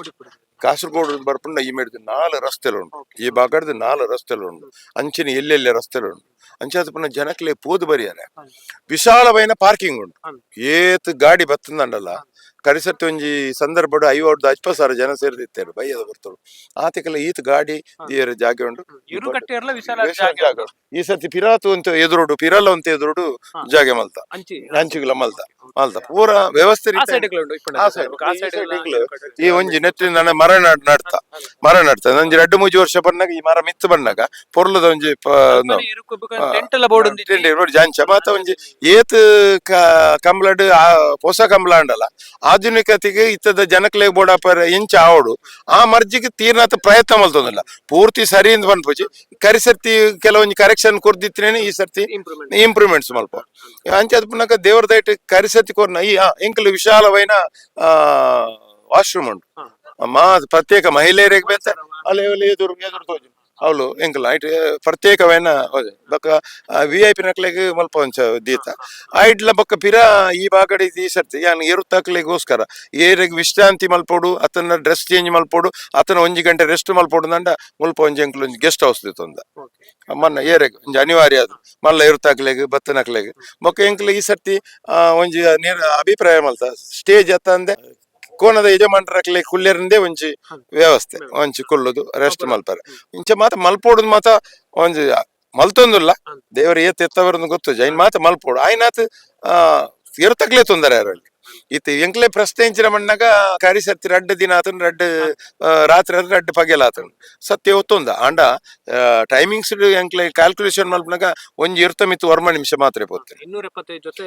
[SPEAKER 1] ಕಾಸರಗೋಡು ಬರ್ಪುನ ಈ ಮೇಡ್ದು ನಾಲ್ ರಸ್ತೆಲು ಉಂಟು. ಈ ಭಾಗಡ್ದು ನಾಲ್ ರಸ್ತೆಲು ಉಂಟು. ಅಂಚಿನ ಎಲ್ಲೆಲ್ಲೆ ರಸ್ತೆಲು ಉಂಟು. ಅಂಚಾದ ಪುನ ಜನಕ್ಲೆ ಪೋದು ಬರಿಯರೆ ವಿಶಾಲವಾಯಿನ ಪಾರ್ಕಿಂಗ್ ಉಂಟು. ಏತ್ ಗಾಡಿ ಬತ್ತಂದಂಡಲ್ಲ, ಕರಿಸತ್ತಿ ಒಂಜಿ ಸಂದರ್ಭಡ್ 50ರ್ದು 50 ಸಾವಿರ ಜನ ಸೇರ್ದಿತ್ತೇರು ಬಯ್ಯದ ಬರ್ತರು. ಆತಿಕಲ್ಲ ಈತ್ ಗಾಡಿ ದಿಯರೆ ಜಾಗೆ ಉಂಟು.
[SPEAKER 3] ಎರುಕಟ್ಟೆರ್ಲ ವಿಶಾಲ
[SPEAKER 1] ವಿಶಾಲ
[SPEAKER 3] ಜಾಗೆ.
[SPEAKER 1] ಜಾಗ ಉಂಟು. ಈ ಸರ್ತಿ ಪಿರಾತು ಅಂತ ಎದುರುಡು, ಪಿರಲ ಅಂತ ಎದುರುಡು ಜಾಗೆ ಮಲ್ತ.
[SPEAKER 3] ಅಂಚಿ.
[SPEAKER 1] ಅಂಚಿಗ್ಲ ಮಲ್ತ ಮಲ್ತ ಪೂರ ವ್ಯವಸ್ಥೆ
[SPEAKER 3] ಆ
[SPEAKER 1] ರೀತಿ
[SPEAKER 3] ಸೈಡ್ ಉಂಟು ಇಪ್ಪುಂಡ.
[SPEAKER 1] ಆ side,
[SPEAKER 3] ಆ
[SPEAKER 1] ಈ
[SPEAKER 3] ಸೈಡ್
[SPEAKER 1] side ಇಗ್ಲು ಈ ಒಂಜಿ ನೆಟ್ಟಿನ ನನ್ನ ಮರ ನಡ್ತ ಮರ ನಡ್ತ ಒಂಜಿ ರಡ್ಡು ಮೂಜಿ ವರ್ಷ ಬನ್ನಾಗ ಈ ಮರ ಮಿತ್ತು ಬನ್ನಾಗ ಪೊರ್ಲದ ಒಂಜಿ
[SPEAKER 3] ಟೆಂಟ್ ಎಲ್ಲ ಬೋರ್ಡ್ ಒಂದು.
[SPEAKER 1] ಟೆಂಟ್ ಇರ್ಬೋದು. ಜಾಂಚ ಮಾತ ಒಂಜಿ ಏತ್ ಕಂಬ್ಲಡ್ ಹೊಸ ಕಂಬ್ಲ ಅಂಡಲ ಆಧುನಿಕತೆಗೆ ಇತ್ತದ ಜನಕ್ಲೆಗ್ ಬೋಡಾಪರ ಇಂಚ ಆವಡು ಆ ಮರ್ಜಿಗೆ ತೀರ್ನಾತ ಪ್ರಯತ್ನ ಮಲ್ತೊಂದಿಲ್ಲ. ಪೂರ್ತಿ ಸರಿ ಇಂದ್ ಪನ್ಪುಜಿ. ಕರಿ ಸರ್ತಿ ಕೆಲವೊಂಜಿ ಕರೆಕ್ಷನ್ ಕೊರ್ದಿತ್ತೇನೆ, ಈ ಸರ್ತಿ
[SPEAKER 3] ಇಂಪ್ರೂವ್ಮೆಂಟ್.
[SPEAKER 1] ಇಂಪ್ರೂವ್ಮೆಂಟ್ಸ್ ಮಲ್ಪ. ಅಂಚ ಪುನಕ ದೇವರ ದಯಟ್ ಕರಿಸತಿ ಕೊರ್ನ ಈ ಎಂಕಲ್ ವಿಶಾಲವೈನ ವಾಶ್ರೂಮ್ ಉಂಟು. ಮಾ ಪ್ರತ್ಯೇಕ ಮಹಿಳೆಯರಿಗೆ ಬೇತೆ ಅಲ್ಲಿ ಅಲ್ಲಿ ಎದುರು ಎದುರು ತೋಜು ಅವಳು ಎಂಕಲ್ ಐಟ್ ಪ್ರತ್ಯೇಕವೈನ ಬೊಕ್ಕ ವಿಐಪಿ ನಕ್ಲೆಗ್ ಮಲ್ಪ ಒಂಚ ದೀತ ಐಡ್ಲ. ಬೊಕ್ಕ ಪಿರ ಈ ಬಾಗಡೆ ಈ ಸರ್ತಿ ಯಾನ್ ಎರುತ್ತಾಕ್ಲೆಗೋಸ್ಕರ ಏರೆಗ್ ವಿಶ್ರಾಂತಿ ಮಲ್ಪೊಡು, ಅತನ ಡ್ರೆಸ್ ಚೇಂಜ್ ಮಲ್ಪೊಡು, ಅತನ ಒಂಜಿ ಗಂಟೆ ರೆಸ್ಟ್ ಮಲ್ಪೊಡು ಅಂಡ ಮುಲ್ಪ ಒಂಜಿ ಎಂಕಲ್ ಒಂಜಿ ಗೆಸ್ಟ್ ಹೌಸ್ ದೀತೊಂದ ಮನ್ನ ಏರೆಗ್ ಒಂಜಿ ಅನಿವಾರ್ಯ ಅದು ಮಲ್ಲ ಎರುತ್ತಾಕ್ಲೆಗ್ ಬತ್ತನಕ್ಲೆಗ್. ಬೊಕ್ಕ ಎಂಕಲ್ ಈ ಸರ್ತಿ ಒಂಜಿ ನೇರ ಅಭಿಪ್ರಾಯ ಮಲ್ತ ಸ್ಟೇಜ್ ಅತ್ತಂದೆ ಕೋನದ ಯಜಮಾನರಕ್ಲೆ ಕುಲ್ಲೆರಂದೇ ಒಂಜಿ ವ್ಯವಸ್ಥೆ, ಒಂಜಿ ಕುಲ್ಲುದು ರೆಸ್ಟ್ ಮಲ್ತಾರೆ. ಇಂಚ ಮಾತ ಮಲ್ಪೋಡುದು ಮಾತ ಒಂಜಿ ಮಲ್ತೊಂದುಲ್ಲ. ದೇವರು ಏತ್ ಎತ್ತವರನ್ನು ಗೊತ್ತು ಜೈನ್ ಮಾತ ಮಲ್ಪೋಡು ಆಯ್ನಾತ್ ಎರುತಕ್ಲೆ ತೊಂದರೆ ಅರಲ್ಲಿ ಇತ್ತೆ ಎಂಕ್ಲೆ ಪ್ರಶ್ನೆ ಇಂಚಿನ ಮಣ್ಣಾಗ ಕರಿ ಸರ್ತಿ ರಡ್ಡ್ ದಿನ ಆತನ್, ರಡ್ಡ್ ರಾತ್ರಿ ಆದ್ರೆ ರಡ್ಡ್ ಪಗೆಲ ಆತನ್ ಸತ್ಯ ಒತ್ತೊಂದ. ಅಂಡ ಟೈಮಿಂಗ್ಸ್ ಎಂಕ್ಲೆ ಕ್ಯಾಲ್ಕುಲೇಷನ್ ಮಲ್ಪನಾಗ ಒಂಜಿ ಇರ್ತ ಮಿತ್ತು ಒರ್ಮ ನಿಮಿಷ ಮಾತ್ರ ಪೋತೆ.
[SPEAKER 3] 275 ಜೊತೆ.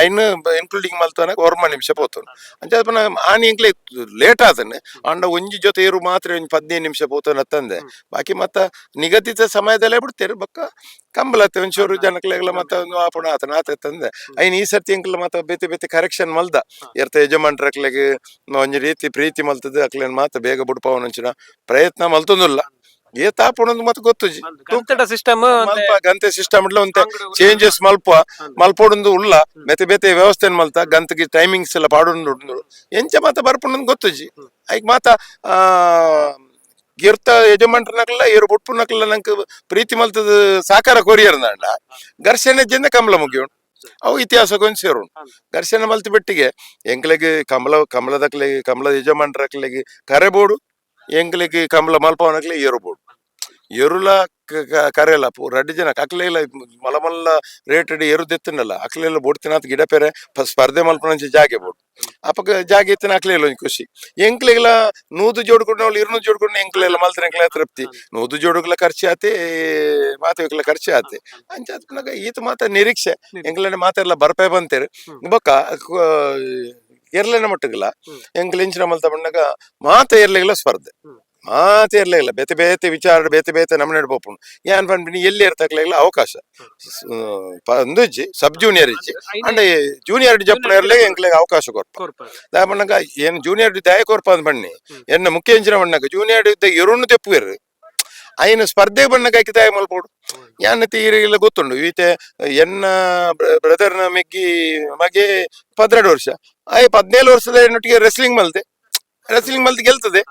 [SPEAKER 1] ಐನ್ ಇನ್ಕ್ಲೂಡಿಂಗ್ ಮಲ್ತವನಾಗ ಒರ್ಮ ನಿಮಿಷ ಪೋತನು. ಅಂಚ ಪುನಃ ಆನಿ ಎಂಕ್ಲೆ ಲೇಟ್ ಆತನೆ. ಅಂಡ ಒಂಜಿ ಜೊತೆ ಇರು ಮಾತ್ರ ಒಂಜಿ 15 ನಿಮಿಷ ಪೋತನ ತಂದೆ. ಬಾಕಿ ಮತ್ತ ನಿಗದಿತ ಸಮಯದಲ್ಲೇ ಬಿಡ್ತೇರು. ಬೊಕ್ಕ ಕಂಬಲತ್ತೆ ಒಂಚೂರು ಜನಕ್ಲೆಗ್ಲ ಮತ್ತ ಒಂದು ಆಪುಣ ಆತನ ಆತ ತಂದೆ. ಐನ್ ಈ ಸರ್ತಿ ಎಂಕ್ಲ ಮತ್ತ ಬೇತೆ ಬೇತೆ ಕರೆಕ್ಷನ್ ಮಲ್ದ ಎರ್ತ ಯಜಮಾನ್ರಕ್ಲೆಗ್ ಒಂಜಿ ರೀತಿ ಪ್ರೀತಿ ಮಲ್ತದ ಅಕ್ಲೆನ್ ಮಾತ ಬೇಗ ಬುಡ್ಪಾವನ ಪ್ರಯತ್ನ ಮಲ್ತೊಂದುಲ್ಲ. ಏ ತಾಪುಣಂದು ಮತ್ತೆ ಗೊತ್ತುಜಿ.
[SPEAKER 3] ಗಂತಡ ಸಿಸ್ಟಮ್.
[SPEAKER 1] ಮಲ್ಪ ಗಂತೆ ಸಿಸ್ಟಮ್ ಇಡ್ಲ ಒಂತೆ ಚೇಂಜಸ್ ಮಲ್ಪ ಮಲ್ಪೊಡೊಂದು ಉಲ್ಲ. ಬೇತೆ ಬೇತೆ ವ್ಯವಸ್ಥೆ ಮಲ್ತ ಗಂತಗೆ ಟೈಮಿಂಗ್ಸ್ ಎಲ್ಲ ಪಾಡೊಂದು ಉಂಡು. ಎಂಚ ಮಾತ ಬರ್ಪುಂಡು ಗೊತ್ತುಜಿ. ಐಕ್ ಮಾತ ಗಿರ್ತ ಯಜಮಾನ್ರನಕ್ಲ ಏರು ಬುಟ್ಪುನಕ್ಲ ನಂಕ್ ಪ್ರೀತಿ ಮಲ್ತದ ಸಾಕಾರ ಕೊರಿಯರ್ನಾಂಡ ಘರ್ಷಣೆ ಜಿಂದ ಕಮಲ ಮುಗಿಯುಂಡು. ಅವು ಇತಿಹಾಸಕ್ಕೊಂದು ಸೇರುಂಡು. ಘರ್ಷಣೆ ಮಲ್ತು ಬೆಟ್ಟಿಗೆ ಎಂಕ್ಲೆಗ್ ಕಮಲ ಕಮಲದಕ್ಲೆಗ್ ಕಮಲದ ಯಜಮಾನ್ರಕ್ಲೆಗ್ ಕರೆ ಬೋಡು, ಎಂಕ್ಲೆಗ್ ಕಮಲ ಮಲ್ಪವನಕ್ಲೆ ಏರು ಬೋಡು. ಎರುಲ ಕರೆಲ ರಡ್ಡು ಜನ ಅಕ್ಲೆಲ್ಲ ಮಲ್ಲ ಮಲ್ಲ ರೇಟ್ ಎರು ದೆತ್ತನಲ್ಲ ಅಕ್ಲೆಲ್ಲ ಬೋಡ್ತಿನಾತ್ ಗಿಡ ಪೆರೆ ಸ್ಪರ್ಧೆ ಮಲ್ಪನಂಚ ಜಾಗೆ ಬೋಡು. ಅಪಗ ಜಾಗೆ ಇತ್ತಿನ ಅಕ್ಲೆಲ್ಲ ಒಂಜಿ ಖುಷಿ. ಎಂಕ್ಲೆಗ್ಲ 100 ಜೋಡ್ಕೊಂಡು 200 ಜೋಡ್ಕೊಂಡು ಎಂಕ್ಲೆಲ್ಲ ಮಲ್ತಿನ ಎಂಕ್ಲೆ ತೃಪ್ತಿ. 100 ಜೋಡುಗ್ಲ ಖರ್ಚು ಆತೆ, ಮಾತುಗಳ ಖರ್ಚು ಆತೆ. ಅಂಚ ಆತ್ಪನಗ ಈತ ಮಾತ ನಿರೀಕ್ಷೆ ಎಂಕ್ಲೆನ ಮಾತೆಲ್ಲ ಬರ್ಪೆ ಬಂತೇರು. ಬೊಕ್ಕ ಎರ್ಲೆನ ಮಟ್ಟುಗಲ ಎಂಕ್ಲೆ ಇಂಚಿನ ಮಲ್ತ ಬಣ್ಣಗ ಮಾತ ಎರ್ಲೆಗ್ಲ ಸ್ಪರ್ಧೆ. ಮಾತೆ ಇರ್ಲಿಲ್ಲ. ಬೇತೆ ಬೇತೆ ವಿಚಾರ, ಬೇತೆ ಬೇತೆ ನಮ್ಮನೆ ಪೋಪುಂಡು. ಯಾನ್ ಪನ್ಪಿನಿ ಎಲ್ಲಿ ಇರ್ತಕ್ಲೆಗ್ಲ ಅವಕಾಶ ಅಂದುಜ್ಜಿ ಸಬ್ ಜೂನಿಯರ್ ಇಜ್ಜಿ ಅಂಡ ಜೂನಿಯರ್ ಜಪ್ಪುನ ಎರ್ಲೆಗ್ ಎಂಕ್ಲೆಗ್ ಅವಕಾಶ ಕೊರ್ಪ. ದಾಯ ಪನ್ನಗ ಏನ್ ಜೂನಿಯರ್ ದಾಯ ಕೊರ್ಪ ಅಂದ್ ಬಣ್ಣಿ ಎನ್ನ ಮುಖ್ಯ ಇಂಚಿನ ಬಣ್ಣಗ ಜೂನಿಯರ್ ಇದ್ದ ಎರುನ್ನು ತೆಪ್ಪುವೆರು. ಐನ ಸ್ಪರ್ಧೆ ಬಣ್ಣಗ ಐಕೆ ದಾಯ ಮಲ್ಪೋಡು. ಯಾನ್ ತೀರಿಲ್ಲ ಗೊತ್ತುಂಡು. ಈತೆ ಎನ್ನ ಬ್ರದರ್ನ ಮೆಗ್ಗಿ ಮಗೆ 12 ವರ್ಷ ಆಯ್ 17 ವರ್ಷದ ಎನ್ನೊಟ್ಟಿಗೆ ರೆಸ್ಲಿಂಗ್ ಮಲ್ತೆ, ರೆಸ್ಲಿಂಗ್ ಮಲ್ತೆ ಗೆಲ್ತದೆ.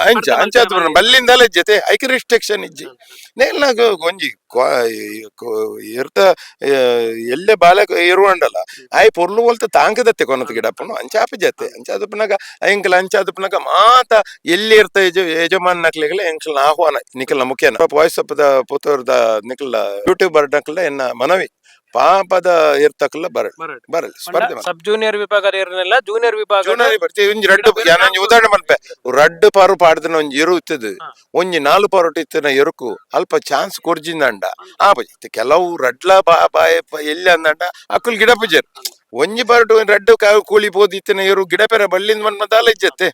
[SPEAKER 1] ಅಂಚ ಅಂಚ ಆತು ಬಲ್ಲಿಂದಲೇ ಜೊತೆ ಐಕ್ ರಿಸ್ಟ್ರಿಕ್ಷನ್ ಇಜ್ಜಿ. ನೇಲ್ನ ಒಂಜಿ ಇರ್ತ ಎಲ್ಲೆ ಬಾಲ ಇರುವಂಡಲ್ಲ ಆಯ್ ಪೊರ್ಲು ಒಲ್ತ ತಾಂಕದತ್ತೆ ಕೊನತ್ ಗಿಡಪ್ಪನು ಅಂಚಾಪಿ ಜತೆ. ಅಂಚಾದಪ್ಪನಾಗ ಎಂಕಲ್ ಅಂಚಾದಪ್ಪನಾಗ ಮಾತ ಎಲ್ಲಿ ಇರ್ತ ಯಜಮಾನ್ ನಕ್ಲೆಗ್ಲ ಎಂಕಲ್ನ ಆಹ್ವಾನ ನಿಕಲ್ನ ಮುಖ್ಯನ ವಾಯ್ಸ್ ಅಪ್ the ಪುತ್ತೂರ್ದ ನಿಕಲ್ನ ಯೂಟ್ಯೂಬರ್ ನಕಲ್ನ ಎನ್ನ ಮನವಿ ಪಾಪದ ಇರ್ತಕಲ್ಲ ಬರಲಿ ಬರಲಿ ಸ್ಪರ್ಧೆ.
[SPEAKER 3] ಸಬ್ ಜೂನಿಯರ್ ವಿಭಾಗ ಇರಲಿಲ್ಲ, ಜೂನಿಯರ್ ವಿಭಾಗ.
[SPEAKER 1] ಜೂನಿಯರ್ ಬರ್ತಿ ಒಂಜಿ ರಡ್ಡು ಯಾನ್ ಒಂಜಿ ಉದಾಹರಣೆ ಮನ್ಪೆ. ರಡ್ಡು ಪಾರು ಪಾಡ್ದನ ಒಂಜಿ ಎರು ಇತ್ತದು. ಒಂಜಿ ನಾಲ್ ಪಾರೋಟ ಇತ್ತಿನ ಎರುಕು ಅಲ್ಪ ಚಾನ್ಸ್ ಕೊರ್ಜಿಂದಂಡ ಆ ಬಜಿ ಕೆಲವು ರಡ್ಲ ಬಾ ಬಾಯ ಎಲ್ಲಿ ಅಂದಂಡ ಅಕ್ಕುಲ್ ಗಿಡ ಪೂಜೆರ್. ಒಂಜಿ ಪಾರೋಟು ರಡ್ಡು ಕೂಲಿ ಪೋದು ಇತ್ತಿನ ಎರು ಗಿಡ ಪೆರ ಬಲ್ಲಿಂದ ಮನ್ಮದಾಲ ಇಜ್ಜತ್ತೆ.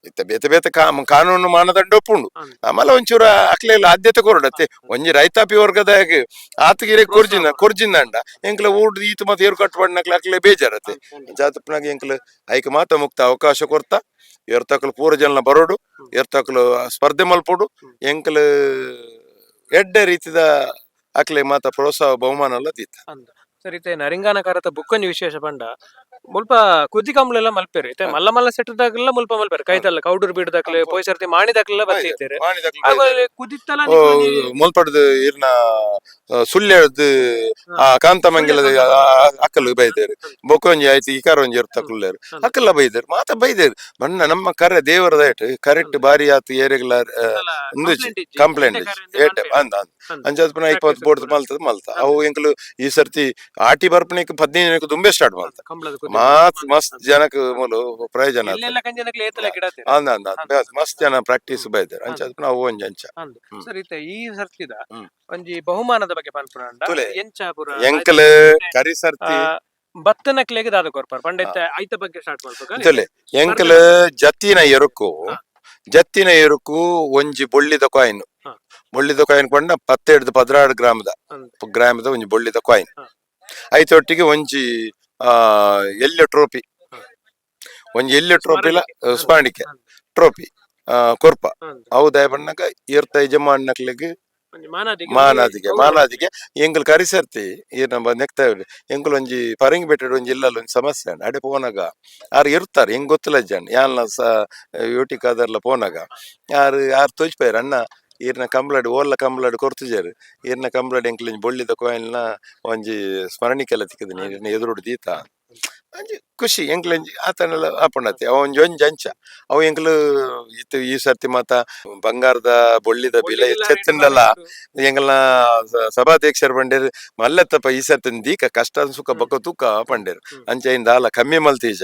[SPEAKER 1] ಇತ್ತ ಬೇತೆ ಬೇತೆ ಕಾನೂನು ಮಾನದಂಡ ಒಪ್ಪುಂಡು. ಆಮೇಲೆ ಒಂಚೂರ ಅಕ್ಲೆಲ್ಲ ಆದ್ಯತೆ ಕೊರಡತ್ತೆ. ಒಂಜಿ ರೈತಾಪಿ ವರ್ಗದ ಆತಗಿರೆ ಕೊರ್ಜಿನ ಕೊರ್ಜಿಂದಂಡ ಎಂಕ್ಲ ಊರ್ದು ಈತ ಮತ್ತೆ ಏರು ಕಟ್ಟಬಣ್ಣಕ್ಲೆ ಅಕ್ಲೆ ಬೇಜಾರತ್ತೆ. ಜಾತಪ್ಪನಾಗ ಎಂಕ್ಲ ಐಕ್ ಮಾತ ಮುಕ್ತ ಅವಕಾಶ ಕೊರ್ತ, ಎರ್ತಕ್ಲು ಪೂರ ಜನ ಬರೋಡು, ಎರ್ತಕ್ಲು ಸ್ಪರ್ಧೆ ಮಲ್ಪೊಡು. ಎಂಕ್ಲ ಎಡ್ಡೆ ರೀತಿದ ಅಕ್ಲೆ ಮಾತ ಪ್ರೋತ್ಸಾಹ ಬಹುಮಾನ ಎಲ್ಲ ದೀತ.
[SPEAKER 3] ಸರ್, ಇತ್ತೆ ನರಿಂಗಾನ ಕರತ ಬುಕ್ಕೊಂಜಿ ವಿಶೇಷ ಪಂಡ ಮುಲ್ಪ ಕುದಿ ಕಂಬ್ಳೆಲ್ಲ ಮಲ್ಪೆರ್. ಇತ್ತೆ ಮಲ್ಲ ಮಲ್ಲ ಸೆಟ್ಟದಾಗಲ್ಲ ಮುಲ್ಪ ಮಲ್ಪೆರ್. ಕೈತಲ್ಲ ಕೌಡೂರು ಬೀಡದಾಕ್ಲೆ, ಪೋಯ್ ಸರ್ತಿ ಮಾಣಿದಾಕ್ಲೆಲ್ಲ ಬತ್ತಿತ್ತೇರು. ಕುದಿತ್ತಲ.
[SPEAKER 1] ಮುಲ್ಪಡ್ದು ಇರ್ನ ಸುಳ್ಯಡ್ದು ಆ ಕಾಂತಮಂಗಲದ ಅಕ್ಕಲು ಬೈದೇರು. ಬೊಕ್ಕೊಂಜಿ ಆಯ್ತು, ಇಕಾರ ಒಂಜಿ ಇರ್ತಕುಲ್ಲೇರು, ಅಕ್ಕಲ್ಲ ಬೈದೇರು, ಮಾತ ಬೈದೇರು. ಬಣ್ಣ ನಮ್ಮ ಕರೆ ದೇವರ ದಯಟ್ ಕರೆಕ್ಟ್ ಬಾರಿ ಆತು. ಏರೆಗ್ಲ ಕಂಪ್ಲೇಂಟ್ ಏಟೆ ಅಂದ ಅಂಚಾದ್ ಪುನಃ 20 ಬೋರ್ಡ್ ಮಲ್ತದ ಮಲ್ತ. ಅವು ಎಂಕಲು ಈ ಸರ್ತಿ ಆಟಿ ಬರ್ಪಣಿಕ್ 15 ಜನಕ್ಕೆ ದುಂಬೆ ಸ್ಟಾರ್ಟ್ ಮಲ್ತ. ಮಾತ್ ಮಸ್ತ್ ಜನಕ್ ಮೂಲು ಪ್ರಯೋಜನ ಆತು. ಅಂದ ಅಂದ ಅಂದ ಮಸ್ತ್ ಜನ ಪ್ರಾಕ್ಟೀಸ್ ಬೈದಾರೆ. ಅಂಚಾದ್ ಪುನಃ ಅವು ಒಂಜಿ ಅಂಚ.
[SPEAKER 3] ಸರ್, ಇತ್ತೆ ಈ ಸರ್ತಿದ ಒಂಜಿ ಬಹುಮಾನದ ಬಗ್ಗೆ ಪನ್ಪುನಂಡ
[SPEAKER 1] ತುಲೆ.
[SPEAKER 3] ಎಂಚ ಪುರ?
[SPEAKER 1] ಎಂಕಲ್ ಕರಿ ಸರ್ತಿ
[SPEAKER 3] ಬತ್ತನಕ್ಲೆಗ್ ದಾದ ಕೊರ್ಪಾರ್ ಪಂಡ ಇತ್ತೆ ಐತ ಬಗ್ಗೆ ಸ್ಟಾರ್ಟ್ ಮಲ್ಪುಗ.
[SPEAKER 1] ತುಲೆ, ಎಂಕಲ್ ಜತ್ತಿನ ಎರುಕು, ಜತ್ತಿನ ಎರುಕು ಒಂಜಿ ಬೊಳ್ಳಿದ ಕಾಯಿನ್. ಬೊಳ್ಳಿದ ಕಾಯಿನ್ ಕೊಂಡ 10 12 ಗ್ರಾಮದ ಗ್ರಾಮದ ಒಂಜಿ ಬೊಳ್ಳಿದ ಕಾಯಿನ್. ಐತೊಟ್ಟಿಗೆ ಒಂಜಿ ಎಲ್ಯ ಟ್ರೋಫಿ, ಒಂಜಿ ಎಲ್ಯ ಟ್ರೋಫಿಲ ಸ್ಮರಣಿಕೆ ಟ್ರೋಫಿ ಕೊರ್ಪ. ಅವು ದಯ ಬಣ್ಣಗ ಇರ್ತ ಯಜಮಾನಕ್ಲೆಗ್ ಮಾನಾದಿಗೆ ಮಾನಾದಿಗೆ. ಎಂಕಲ್ ಕರಿಸರ್ತಿ ಈ ನಮ್ಮ ನೆಕ್ತ ಎಂಕುಲ್ ಒಂಜಿ ಪರಂಗಿ ಬೆಟ್ಟಡ್ ಒಂಜಿ ಇಲ್ಲಲ್ಲ ಒಂಜಿ ಸಮಸ್ಯೆ ಉಂಡು. ಅಡೆ ಪೋನಾಗ ಆರ್ ಇರ್ತಾರೆ, ಹೆಂಗ್ ಗೊತ್ತಿಲ್ಲ ಜನ ಯಾನ್ಲ ಸ ಯೂಟಿ ಕಾದರ್ಲ ಪೋನಾಗ ಯಾರು ಯಾರು ತೋಜ್ಪೇರು, ಅಣ್ಣ ಈರ್ನ ಕಂಬ್ಳಡ್ ಓಲ್ಲ ಕಂಬ್ಳಡ್ ಕೊರ್ತುಜಾರು, ಈರ್ನ ಕಂಬ್ಳಡ್ ಎಂಕ್ಲ ಒಂಜಿ ಬೊಳ್ಳಿದ ಕೋಯಿಲ್ನ ಒಂಜಿ ಸ್ಮರಣಿಕೆಲ್ಲ ತಿಕ್ಕುದು, ಈರ್ನ ಎದುರುಡು ದೀತ. ಅಂಚಿ ಖುಷಿ ಎಂಕ್ಲ ಒಂಜಿ ಆತನೆಲ್ಲ ಆಪುಂಡತ್ತೆ. ಅವ ಒಂಜಿ ಒಂಜಿ ಅಂಚ ಅವು ಎಂಕ್ಲು ಇತ್ತು. ಈ ಸರ್ತಿ ಮಾತ ಬಂಗಾರದ ಬೊಳ್ಳಿದ ಬಿಲೆ ಹೆಚ್ಚೆತ್ತುಂಡಲ್ಲ. ಎಂಕಲ್ನ ಸಭಾಧ್ಯಕ್ಷರು ಪಂಡೇರು, ಮಲ್ಲತ್ತಪ್ಪ ಈ ಸರ್ತಿ ದೀಕ ಕಷ್ಟ ಸುಖ ಬೊಕ್ಕ ತೂಕ ಪಂಡೇರು. ಅಂಚ ಇಂದ ಅಲ್ಲ ಕಮ್ಮಿ ಮಲ್ತೀಜ,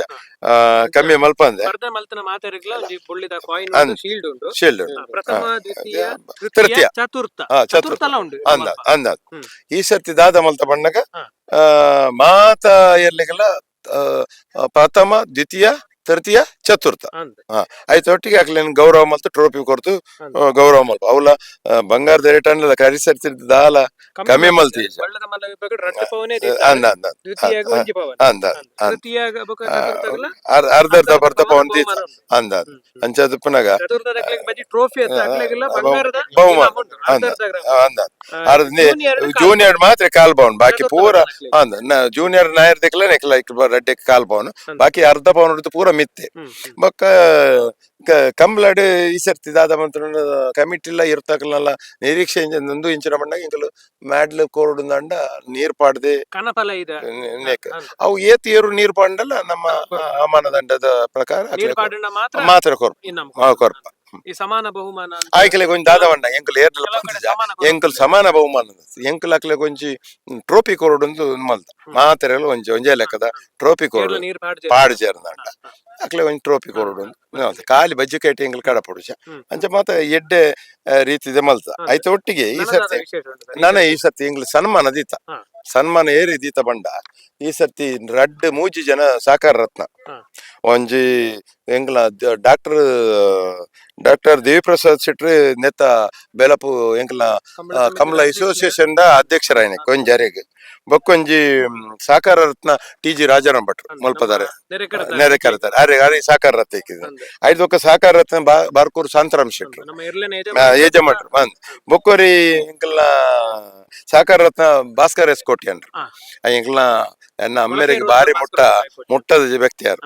[SPEAKER 1] ಕಮ್ಮಿ ಮಲ್ಪಂದೆ.
[SPEAKER 3] ಸ್ಪರ್ಧೆ ಮಲ್ತನ ಮಾತೆರೆಗ್ಲ ಒಂಜಿ ಬೊಳ್ಳಿದ ಕಾಯಿನ್
[SPEAKER 1] ಅಂದ್.
[SPEAKER 3] ಶೀಲ್ಡ್ ಉಂಡು.
[SPEAKER 1] ಶೀಲ್ಡ್.
[SPEAKER 3] ಪ್ರಥಮ, ದ್ವಿತೀಯ, ತೃತೀಯ,
[SPEAKER 1] ತೃತೀಯ.
[SPEAKER 3] ಚತುರ್ಥ.
[SPEAKER 1] ಚತುರ್ಥ.
[SPEAKER 3] ಚತುರ್ಥಲ ಉಂಡು.
[SPEAKER 1] ಅಂದ ಅಂದ ಈ ಸರ್ತಿ ದಾದ ಮಲ್ತ ಬಣ್ಣಗ ಮಾತ ಎರ್ಲಿಗೆಲ್ಲ ಪ್ರಥಮ, ದ್ವಿತೀಯ, ತೃತೀಯ, ಚತುರ್ಥ.
[SPEAKER 3] ಅಂದ್.
[SPEAKER 1] ಆಯ್ತು, ಒಟ್ಟಿಗೆ ಅಕ್ಲೇನ್ ಗೌರವ ಮಲ್ತು ಟ್ರೋಫಿ ಕೊರ್ತು. ಗೌರವ ಮಲ್ಪ. ಅವಲ ಬಂಗಾರದ ರೇಟ್ ಅನ್ನಲ್ಲ, ಕರಿ ಸರ್ತಿ ದಾಲ ಕಮ್ಮಿ ಮಲ್ತೀಜ.
[SPEAKER 3] ಬಳ್ಳದ ಮಲ್ಲ ವಿಭಾಗಡ್ ರಡ್ಡ್ ಪವನೇ.
[SPEAKER 1] ಅಂದ ಅಂದ
[SPEAKER 3] ದ್ವಿತೀಯಗ ಒಂಜಿ ಪವನ್.
[SPEAKER 1] ಅಂದ ಅಂದ.
[SPEAKER 3] ತೃತೀಯಗ ಬೊಕ ಚತುರ್ಥಗಲ
[SPEAKER 1] ಅರ್ಧ ಅರ್ಧ ಬರ್ಧ ಪವನ್ ದೀತ.
[SPEAKER 3] ಬಹುಮಾನ ಉಂಡು.
[SPEAKER 1] ಅಂದ ಅಂಚಾದ ಪುನಗ
[SPEAKER 3] ಚತುರ್ಥದಕ್ಲೆಗ್ ಬಜಿ ಟ್ರೋಫಿ ಅತ್ತ, ಅಕ್ಲೆಗೆಲ್ಲ ಬಂಗಾರದ
[SPEAKER 1] ಬಹುಮಾನ.
[SPEAKER 3] ಇನಾಮ್ ಉಂಡು.
[SPEAKER 1] ಅಂದ.
[SPEAKER 3] ಅರ್ಧ ಅರ್ಧ ಗ್ರಾಮ್.
[SPEAKER 1] ಅಂದ ಅರ್ಧ.
[SPEAKER 3] ಜೂನಿಯರ್ ಕಾಲ್
[SPEAKER 1] ಜೂನಿಯರ್ ಮಾತ್ರ ಕಾಲ್ ಪೌನ್, ಬಾಕಿ
[SPEAKER 3] ಚತುರ್ಥ
[SPEAKER 1] ಪೂರ
[SPEAKER 3] ಬರ್ತನಕ್ಲೆಗ್.
[SPEAKER 1] ಅಂದ ಜೂನಿಯರ್ ನಾಯರ್ ದಿಕ್ಲ ನೆಕ್ಲ ರಡ್ಡೆ ಕಾಲ್ ಪೌನ್, ಬಾಕಿ ಅರ್ಧ ಪೌನ್ ಹಿಡ್ದು ಪೂರ ಮಿತ್ತೆ.
[SPEAKER 3] ಹ್ಮ್, ಹ್ಮ್.
[SPEAKER 1] ಬೊಕ್ಕ ಕಂಬ್ಲಡ್ ಈ ಸರ್ತಿ ದಾದ ಮಂತ್ರ ಕಮಿಟಿಲ್ಲ ಇರ್ತಕಲ್ನಲ್ಲ ನಿರೀಕ್ಷೆ ಇಂಚ ಇಂಚಿನ ಬಣ್ಣಗ ಇಂಕಲು ಮ್ಯಾಡ್ಲ್ ಕೋರ್ಡ್ ದಂಡ ನೀರ್ ಪಾಡ್ದೆ.
[SPEAKER 3] ಕನಫಲ ಇದೆ.
[SPEAKER 1] ನೆಕ್ ಅವು ಏತ್ ಏರು ನೀರ್ ಪಾಂಡಲ್ಲ, ನಮ್ಮ ಮಾನದಂಡದ ಪ್ರಕಾರ
[SPEAKER 3] ನೀರ್
[SPEAKER 1] ಅಕ್ಲೆ
[SPEAKER 3] ಪಾಡಿನ ಮಾತ್ರ
[SPEAKER 1] ಮಾತ್ರ ಕೊರ್ಪ.
[SPEAKER 3] ಇನಾಮ್.
[SPEAKER 1] ಕೊರ್ಪ.
[SPEAKER 3] ಈ ಸಮಾನ ಬಹುಮಾನ ಅಂತ
[SPEAKER 1] ಆಯ್ಕಲೆ ಕೊಂಚ ದಾದ ಬಂಡ ಎಂಕಲ್ ಏರ್ಲ
[SPEAKER 3] ಕೆಲವು ಕಡೆ
[SPEAKER 1] ಪಂತಿಜ.
[SPEAKER 3] ಸಮಾನ
[SPEAKER 1] ಎಂಕಲ್ ಸಮಾನ ಬಹುಮಾನ, ಎಂಕಲ್ ಅಕ್ಲೆ ಕೊಂಚಿ ಟ್ರೋಫಿ ಕೊರೊಡೊಂದು ಮಲ್ತ. ಮಾತೆರೆಲ್ಲ ಒಂಜಿ ಒಂಜೇ ಲೆಕ್ಕದ ಟ್ರೋಫಿ
[SPEAKER 3] ಏರ್ಲ
[SPEAKER 1] ಕೊರಡು.
[SPEAKER 3] ನೀರ್ ಪಾಡ್ಜೆ.
[SPEAKER 1] ಪಾಡ್ ചേರ್ದಂಡ ಅಕ್ಲೆ ಒಂಜಿ ಟ್ರೋಫಿ ಕೊರೊಡು ಮಲ್ತ. ಖಾಲಿ ಬಜ್ಜಿ ಕೈಟ್ ಎಂಕಲ್ ಕಡಪುಡುಜ. ಅಂಚ ಮಾತ ಎಡ್ಡೆ ರೀತಿದ ಮಲ್ತ. ಐತ ಒಟ್ಟಿಗೆ ಈ
[SPEAKER 3] ನನದಾದ
[SPEAKER 1] ಸರ್ತಿ
[SPEAKER 3] ವಿಶೇಷ ಉಂಟು ಸರ್.
[SPEAKER 1] ನಾನ ಈ ಸರ್ತಿ ಎಂಕಲ್ ಸನ್ಮಾನ ದೀತ. ಸನ್ಮಾನ ಏರಿ ದೀತ ಬಂಡ ಈ ಸರ್ತಿ ರಡ್ಡ್ ಮೂಜಿ ಜನ ಸಾಕಾರ ರತ್ನ. ಒಂಜಿ ಎಂಕ್ಲ ಡಾಕ್ಟರ್ ಡಾಕ್ಟರ್ ದೇವಿಪ್ರಸಾದ್ ಶೆಟ್ಟಿ ನೆತ್ತ ಬೆಲಪು ಎಂಕ್ಲ
[SPEAKER 3] ಕಂಬಳ ಸಮಿತಿ
[SPEAKER 1] ಕಮಲ ಅಸೋಸಿಯೇಷನ್ ದ ಅಧ್ಯಕ್ಷರಾಯನೆ ಕೊಂಜಾರೆಗ್. ಬೊಕ್ಕೊಂಜಿ ಸಾಕಾರ ರತ್ನ ಟಿ ಜಿ ರಾಜಾರಾಮ್ ಭಟ್ರು ಮಲ್ಪದಾರೆ.
[SPEAKER 3] ನೆರೆ ಕಡತ.
[SPEAKER 1] ನೆರೆ ಕರೆತಾರೆ. ಅರೆ ಅರೆ, ಸಾಕಾರ ರತ್ನ ಇಕ್ಕಿದೆ.
[SPEAKER 3] ಅಂದ್.
[SPEAKER 1] ಐದು ಬೊಕ್ಕ ಸಾಕಾರ ರತ್ನ ಬಾರ್ಕೂರು ಶಾಂತರಾಮ್ ಶೆಟ್ರು.
[SPEAKER 3] ನಮ್ಮ ಎರ್ಲೆನೆ
[SPEAKER 1] ಯಜಮಾನ್ರು ಬಂದ್. ಬೊಕ್ಕೊರಿ ಎಂಕಲ್ನ ಸಾಕಾರ ರತ್ನ ಭಾಸ್ಕರ್ ಎಸ್ ಕೋಟ್ಯಾನ್ರು. ಎಂಕಲ್ನ ಎನ್ನ ಅಮ್ಮೆರೆಗ್ ಬಾರಿ ಮುಟ್ಟ ಮುಟ್ಟದ ವ್ಯಕ್ತಿ ಯಾರು.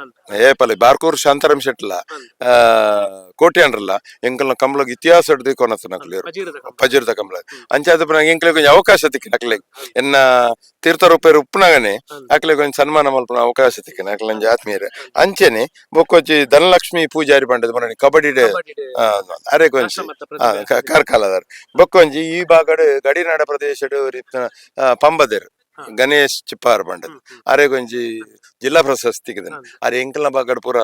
[SPEAKER 1] ಏಪಲೆ ಬಾರ್ಕೂರು ಶಾಂತಾರಾಮ್ ಶೆಟ್ಲ ಕೋಟ್ಯಾನ್ರಲ್ಲ ಎಂಕಲ್ನ ಕಂಬ್ಳಗ್ ಇತಿಹಾಸ ಹಿಡ್ದು ಕೊನತನಕ್ಲು
[SPEAKER 3] ಪಜೀರದ ಕಂಬಳ.
[SPEAKER 1] ಪಜೀರದ ಕಂಬ್ಳ. ಅಂಚಾದ ಪುನಃ ಎಂಕ್ಲೆಗ್ ಒಂಜಿ ಅವಕಾಶ ತಿಕ್ಕಿನ ಅಕ್ಲೆಗ್ ಎನ್ನ ತೀರ್ಥರೂಪೇರು ಉಪ್ಪುನಾಗನೆ ಅಕ್ಲೆಗ್ ಒಂಜಿ ಸನ್ಮಾನ ಮಲ್ಪುನ ಅವಕಾಶ ತಿಕ್ಕಿನ ಅಕ್ಲೆ ಒಂಜಿ ಆತ್ಮೀಯರು. ಅಂಚೆನೆ ಬೊಕ್ಕೊಂಜಿ ಧನಲಕ್ಷ್ಮಿ ಪೂಜಾರಿ ಪಂಡದ ಮನೆ ಕಬಡ್ಡಿ
[SPEAKER 3] ಕಬಡ್ಡಿ
[SPEAKER 1] ಅರೆಗ್ ಒಂಜಿ
[SPEAKER 3] ರಾಷ್ಟ್ರಮಟ್ಟ ಪ್ರತಿಭೆ.
[SPEAKER 1] ಕಾರ್ಕಳದಾರ್. ಬೊಕ್ಕೊಂಜಿ ಈ ಭಾಗಡ್ ಗಡಿನಾಡ ಪ್ರದೇಶಡ್ ಪಂಬದೆರ್ ಗಣೇಶ್ ಚಿಪ್ಪಾರ್ ಪಂಡದ್
[SPEAKER 3] ಹ್ಮ್, ಹ್ಮ್.
[SPEAKER 1] ಅರೆಗೊಂಜಿ ಜಿಲ್ಲಾ ಪ್ರಶಸ್ತಿ ತಿಕ್ಕಿದನು. ಆರ್ ಎಂಕಲ್ನ ಬಾಗಡ್ ಪೂರ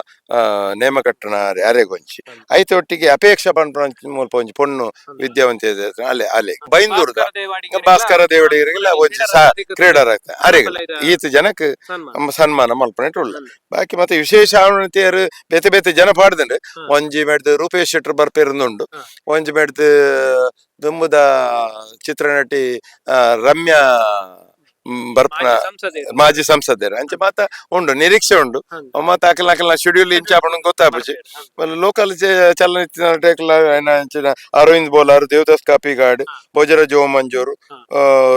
[SPEAKER 1] ನೇಮ ಕಟ್ಟಣ ಯಾರೇಗೊಂಚಿ ಐತ ಒಟ್ಟಿಗೆ ಅಪೇಕ್ಷಾ ಪನ್ಪುನ ಮುಲ್ಪ ಒಂಜಿ ಪೊಣ್ಣು ವಿದ್ಯಾವಂತೆ ಇದೆ, ಅಲ್ಲೇ ಅಲ್ಲೇ ಬೈಂದೂರ್ದ ಭಾಸ್ಕರ ದೇವಡಿಗರಿಗೆಲ್ಲ ಒಂಜಿ ಕ್ರೀಡಾರ ಅರೆಗಲ್ಲ ಈತ ಜನಕ್ ನಮ್ಮ ಸನ್ಮಾನ ಮಲ್ಪನೆಟ್ ಉಳ್ಳ. ಬಾಕಿ ಮತ್ತೆ ವಿಶೇಷ ಆವೃತ್ತಿಯರು ಬೇತೆ ಬೇತೆ ಜನ ಪಾಡ್ದಂಡು. ಒಂಜಿ ಮೇಡ್ದು ರೂಪೇಶ್ ಶೆಟ್ರ್ ಬರ್ಪೇರುಂದುಂಡು. ಒಂಜಿ ಮೇಡ್ದು ದುಂಬುದ ಚಿತ್ರನಟಿ ರಮ್ಯಾ ಬರ್ಪನ ಮಾಜಿ ಸಂಸದರು ಅಂಚೆ ಮಾತ ಉಂಡು, ನಿರೀಕ್ಷೆ ಉಂಡು. ಮಾತ ಅಕಲ್ನ ಅಕಲ್ನ ಶೆಡ್ಯೂಲ್ ಇಂಚ ಆಪುಂಡು ಗೊತ್ತಾಪುಜಿ. ಲೋಕಲ್ ಚಲನಚಿತ್ರ ನಟೆಕ್ಲ ಅಂಚಿನ ಅರವಿಂದ್ ಬೋಲಾರ್, ದೇವದಾಸ್ ಕಾಪಿಗಾಡ್, ಭೋಜರಾಜ್ ಓಮಂಜೂರು,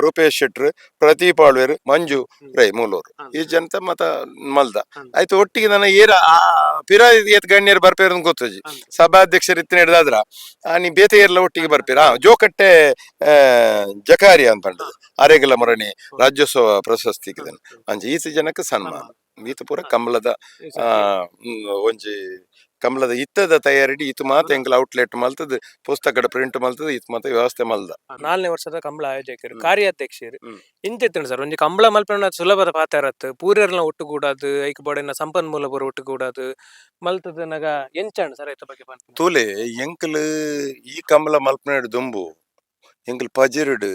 [SPEAKER 1] ರೂಪೇಶ್ ಶೆಟ್ರ್, ಪ್ರದೀಪ್ ಆಳ್ವೇರ್, ಮಂಜು ರೈ ಮೂಲೂರು, ಈ ಜನತ ಮತ ಮಲ್ದ. ಆಯ್ತು, ಒಟ್ಟಿಗೆ ನನ್ನ ಏರ ಪಿರ ಏತ್ ಗಣ್ಯರು ಬರ್ಪೇರು ಗೊತ್ತುಜಿ. ಸಭಾಧ್ಯಕ್ಷರು ಇತ್ತಿನ ಹಿಡ್ದಾದ್ರ ನೀ ಬೇತೆ ಏರ್ಲ ಒಟ್ಟಿಗೆ ಬರ್ಪೇರ. ಜೋಕಟ್ಟೆ ಜಕಾರಿ ಅಂತ ಪಂಡದು ಆರೇಗಲ ಮುರಣಿ ರಾಜ್ಯೋತ್ಸವ ಪ್ರಶಸ್ತಿ. ಅಂಚ ಈತ ಜನಕ್ಕೆ ಸನ್ಮಾನ. ಈತ ಪೂರ ಕಂಬಳದ ಒಂಜಿ ಕಂಬಳದ ಇತ್ತದ ತಯಾರಿಡಿ ಇತ್ತು ಮಾತ ಎಂಕಲ್ ಔಟ್ಲೆಟ್ ಮಲ್ತದ, ಪುಸ್ತಕದ ಪ್ರಿಂಟ್ ಮಲ್ತದ, ಇತ್ತು ಮಾತ ವ್ಯವಸ್ಥೆ ಮಲ್ದ.
[SPEAKER 3] ನಾಲ್ನೇ ವರ್ಷದ ಕಂಬಳ ಆಯೋಜಕರು, ಕಾರ್ಯಾಧ್ಯಕ್ಷರು ಇಂಚೆತ್ತುಂಡು ಸರ್. ಒಂಜಿ ಕಂಬಳ ಮಲ್ಪನ ಸುಲಭದ ಪಾತೆರತ್. ಪೂರೆರ್ನ ಒಟ್ಟುಗೂಡಾದು, ಐಕ್ ಬೋಡೆನ ಸಂಪನ್ಮೂಲ ಪೂರ ಒಟ್ಟುಗೂಡಾದು ಮಲ್ತದನಗ ಎಂಚಾಂಡ್ ಸರ್, ಐತ ಬಗ್ಗೆ ಪನ್ಪುನ.
[SPEAKER 1] ತೂಲೆ, ಎಂಕಲ್ ಈ ಕಂಬಳ ಮಲ್ಪನೇಡು ದುಂಬು ಎಂಕಲ್ ಪಜಿರುಡು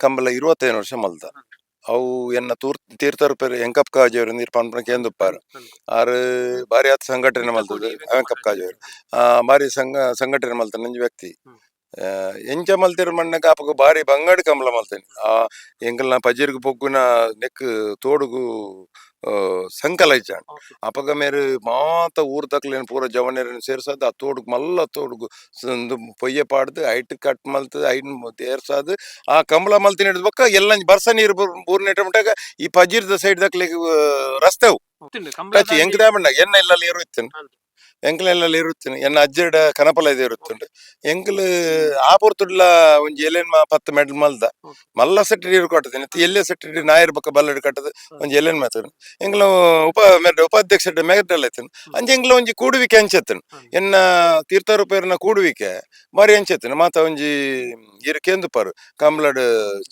[SPEAKER 1] ಕಂಬಳ 25 ವರ್ಷ ಮಲ್ದ. ಅವು ಎನ್ನ ತೂರ್ ತೀರ್ಥರುಪೇರು ಎಂಕಪ್ ಕಾಜಿಯವರು ನೀರು ಪನ್ಪುನ ಕೇಂದುಪ್ಪಾರು. ಆರು ಬಾರಿ ಆತ್ ಸಂಘಟನೆ ಮಲ್ತದ ವೆಂಕಪ್ ಕಾಜಿಯವರು. ಬಾರಿ ಸಂಘಟನೆ ಮಲ್ತನ ಒಂಜಿ ವ್ಯಕ್ತಿ. ಎಂಚ ಮಲ್ತಿರ ಮಣ್ಣ ಕಾಪಗ ಬಾರಿ ಬಂಗಾಡಿ ಕಂಬಳ ಮಲ್ತೇನೆ. ಆ ಎಂಕಲ್ನ ಪಜಿರ್ಗ್ ಪೊಗ್ಗುನ ನೆಕ್ ತೋಡುಗು ಸಂಕಲ ಇಜ್ಜಾಂಡ್. ಅಪಗ ಮೇರು ಮಾತ ಊರ್ ತಕ್ಲೇನು ಪೂರ ಜವನೇರನ್ ಸೇರ್ಸಾದ್ ಆ ತೋಡುಗು ಮಲ್ಲ ತೋಡುಗು ಪೊಯ್ಯೆ ಪಾಡ್ದು ಐಟ್ ಕಟ್ ಮಲ್ತದ, ಐನ್ ತೇರ್ಸಾದ್ ಆ ಕಂಬಳ ಮಲ್ತಿನ ಹಿಡ್ದು ಬೊಕ್ಕ ಎಲ್ಲ ಬರ್ಸ ನೀರು ಬೂರ್ನೆಟ ಮುಟ್ಟಾಗ ಈ ಪಜಿರ್ದ ಸೈಡ್ ದಕ್ಲೆಗ್ ರಸ್ತೆ ಅವು ಟಚ್. ಎಂಕ್ ದಾಮಣ್ಣ ಎನ್ನ ಇಲ್ಲಲ್ಲಿ ಇರುತ್ತೇನೆ, ಎಂಕ್ಲ ಇಲ್ಲಲ್ಲಿ ಇರುತ್ತೇನೆ. ಎನ್ನ ಅಜ್ಜಡ ಕನಪಲ ಇದೆ ಇರುತ್ತುಂಡು. ಎಂಕ್ಲು ಆ ಪೊರ್ತುಡ್ಲ ಒಂಜಿ ಎಲೆನ್ 10 ಮೆಡಲ್ ಮಲ್ದ. ಮಲ್ಲ ಸೆಟ್ ನೀರು ಕಟ್ಟುತ್ತೇನೆ, ಎಲ್ಲೆ ಸೆಟ್ ನಾಯರ್ ಬೊಕ್ಕ ಬಲ್ಲಡ್ ಕಟ್ಟದು ಒಂಜಿ ಎಲೆನ್ ಮಾತೇನೆ. ಎಂಕ್ಲ ಉಪ ಮೆಡ್ ಉಪಾಧ್ಯಕ್ಷ ಮೆಡಲ್ ಐತೇನೆ. ಅಂಚ ಎಂಕ್ಲ ಒಂಜಿ ಕೂಡುವಿಕೆ ಅಂಚೆತ್ತೇನೆ. ಎನ್ನ ತೀರ್ಥರೂಪೇರ್ನ ಕೂಡುವಿಕೆ ಬಾರಿ ಅಂಚೆತ್ತೇನೆ. ಮಾತ ಒಂಜಿ ಇರು ಕೇಂದುಪಾರು ಕಂಬ್ಲಡ್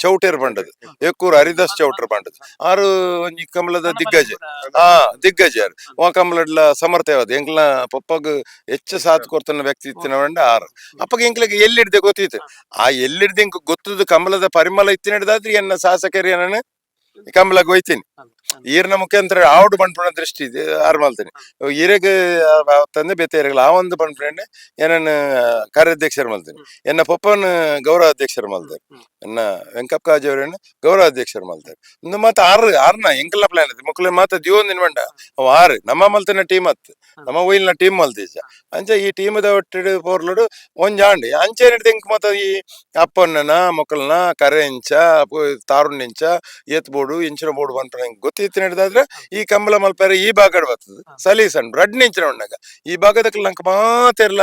[SPEAKER 1] ಚೌಟೇರ್ ಬಂಡದು, ಎಕ್ಕೂರು ಹರಿದಾಸ್ ಚೌಟ್ರ್ ಬಂಡದು. ಆರು ಒಂಜಿ ಕಂಬಳದ ದಿಗ್ಗಜ, ಆ ದಿಗ್ಗಜ. ಯಾರು ವಾ ಕಂಬಳಡ್ಲ ಸಮರ್ಥವಾದ ಎಂಕ್ಲ ಪಪ್ಪಗ್ ಹೆಚ್ಚು ಸಾಥ್ ಕೊಡ್ತಾನ ವ್ಯಕ್ತಿ ಇತ್ತಿನ ಬಂಡ ಆರು. ಅಪ್ಪಗ ಎಂಕ್ಲಿಗೆ ಎಲ್ಲಿಡ್ದೆ ಗೊತ್ತಿತ್ತು. ಆ ಎಲ್ಲಿಡ್ದೆ ಇಂಕ್ ಗೊತ್ತದ ಕಂಬಳದ ಪರಿಮಳ ಇತ್ತಿನ ಹಿಡ್ದಾದ್ರೆ ಎನ್ನ ಶಾಸಕರು ಏನನ್ನ ಕಂಬಳಗ್ ಹೋಯ್ತೀನಿ. ಈರ್ನ ಮುಖ್ಯಂತರ ಆವುಡು ಪನ್ಪುನ ದೃಷ್ಟಿ ಇದೆ ಆರ್ ಮಲ್ತೀನಿ. ಈರೆಗ್ ತಂದೆ ಬೇತೆ ಇರಗಲ್ಲ. ಆ ಒಂದು ಪನ್ಪುನ ಏನನ್ನ ಕಾರ್ಯಾಧ್ಯಕ್ಷರು ಮಲ್ತೀನಿ. ಎನ್ನ ಪಪ್ಪನ ಗೌರವ ಅಧ್ಯಕ್ಷರು ಮಲ್ತಾರೆ. ಎನ್ನ ವೆಂಕಪ್ಪ ಕಾಜಿ ಅವರನ್ನು ಗೌರವ ಅಧ್ಯಕ್ಷರು ಮಲ್ತಾರೆ. ಒಂದು ಮಾತ ಆರು ಆರ್ನ ಎಂಕಲ್ಲ ಪ್ಲಾನ್ ಐತಿ. ಮಕ್ಕಳು ಮಾತ ದಿವೊಂದಿನ ಬಂಡ ಅವು ಆರು ನಮ್ಮ ಮಲ್ತಿನ ಟೀಮ್ ಅತ್ತು, ನಮ್ಮ ಒಯ್ಲಿನ ಟೀಮ್ ಮಲ್ತೀಜ. ಅಂಚ ಈ ಟೀಮದ ಒಟ್ಟಿಡು ಪೋರ್ಲುಡು ಒಂಜಾಂಡ್ ಅಂಚೆ ಎಂಕ್ ಮಾತ ಈ ಅಪ್ಪನ್ನ ಮಕ್ಕಳನ್ನ ಕರೆ ಇಂಚ ತಾರುಣಿಂಚ ಏತ್ ಬೋಡು ಇಂಚಿನ ಬೋಡು ಪನ್ಪುನ ಎಂಕ್ ಗೊತ್ತಿತ್ತು. ಹಿಡ್ದಾದ್ರೆ ಈ ಕಂಬಳ ಮಲ್ಪೆರೆ ಈ ಭಾಗಡ್ ಬರ್ತದೆ ಸಲೀಸನ್ ರಡ್ಡ್ ಇಂಚಿನ ಉಣ್ಣಗ ಈ ಭಾಗದಕ್ಲ ನಂಗೆ ಮಾತೆರ್ಲ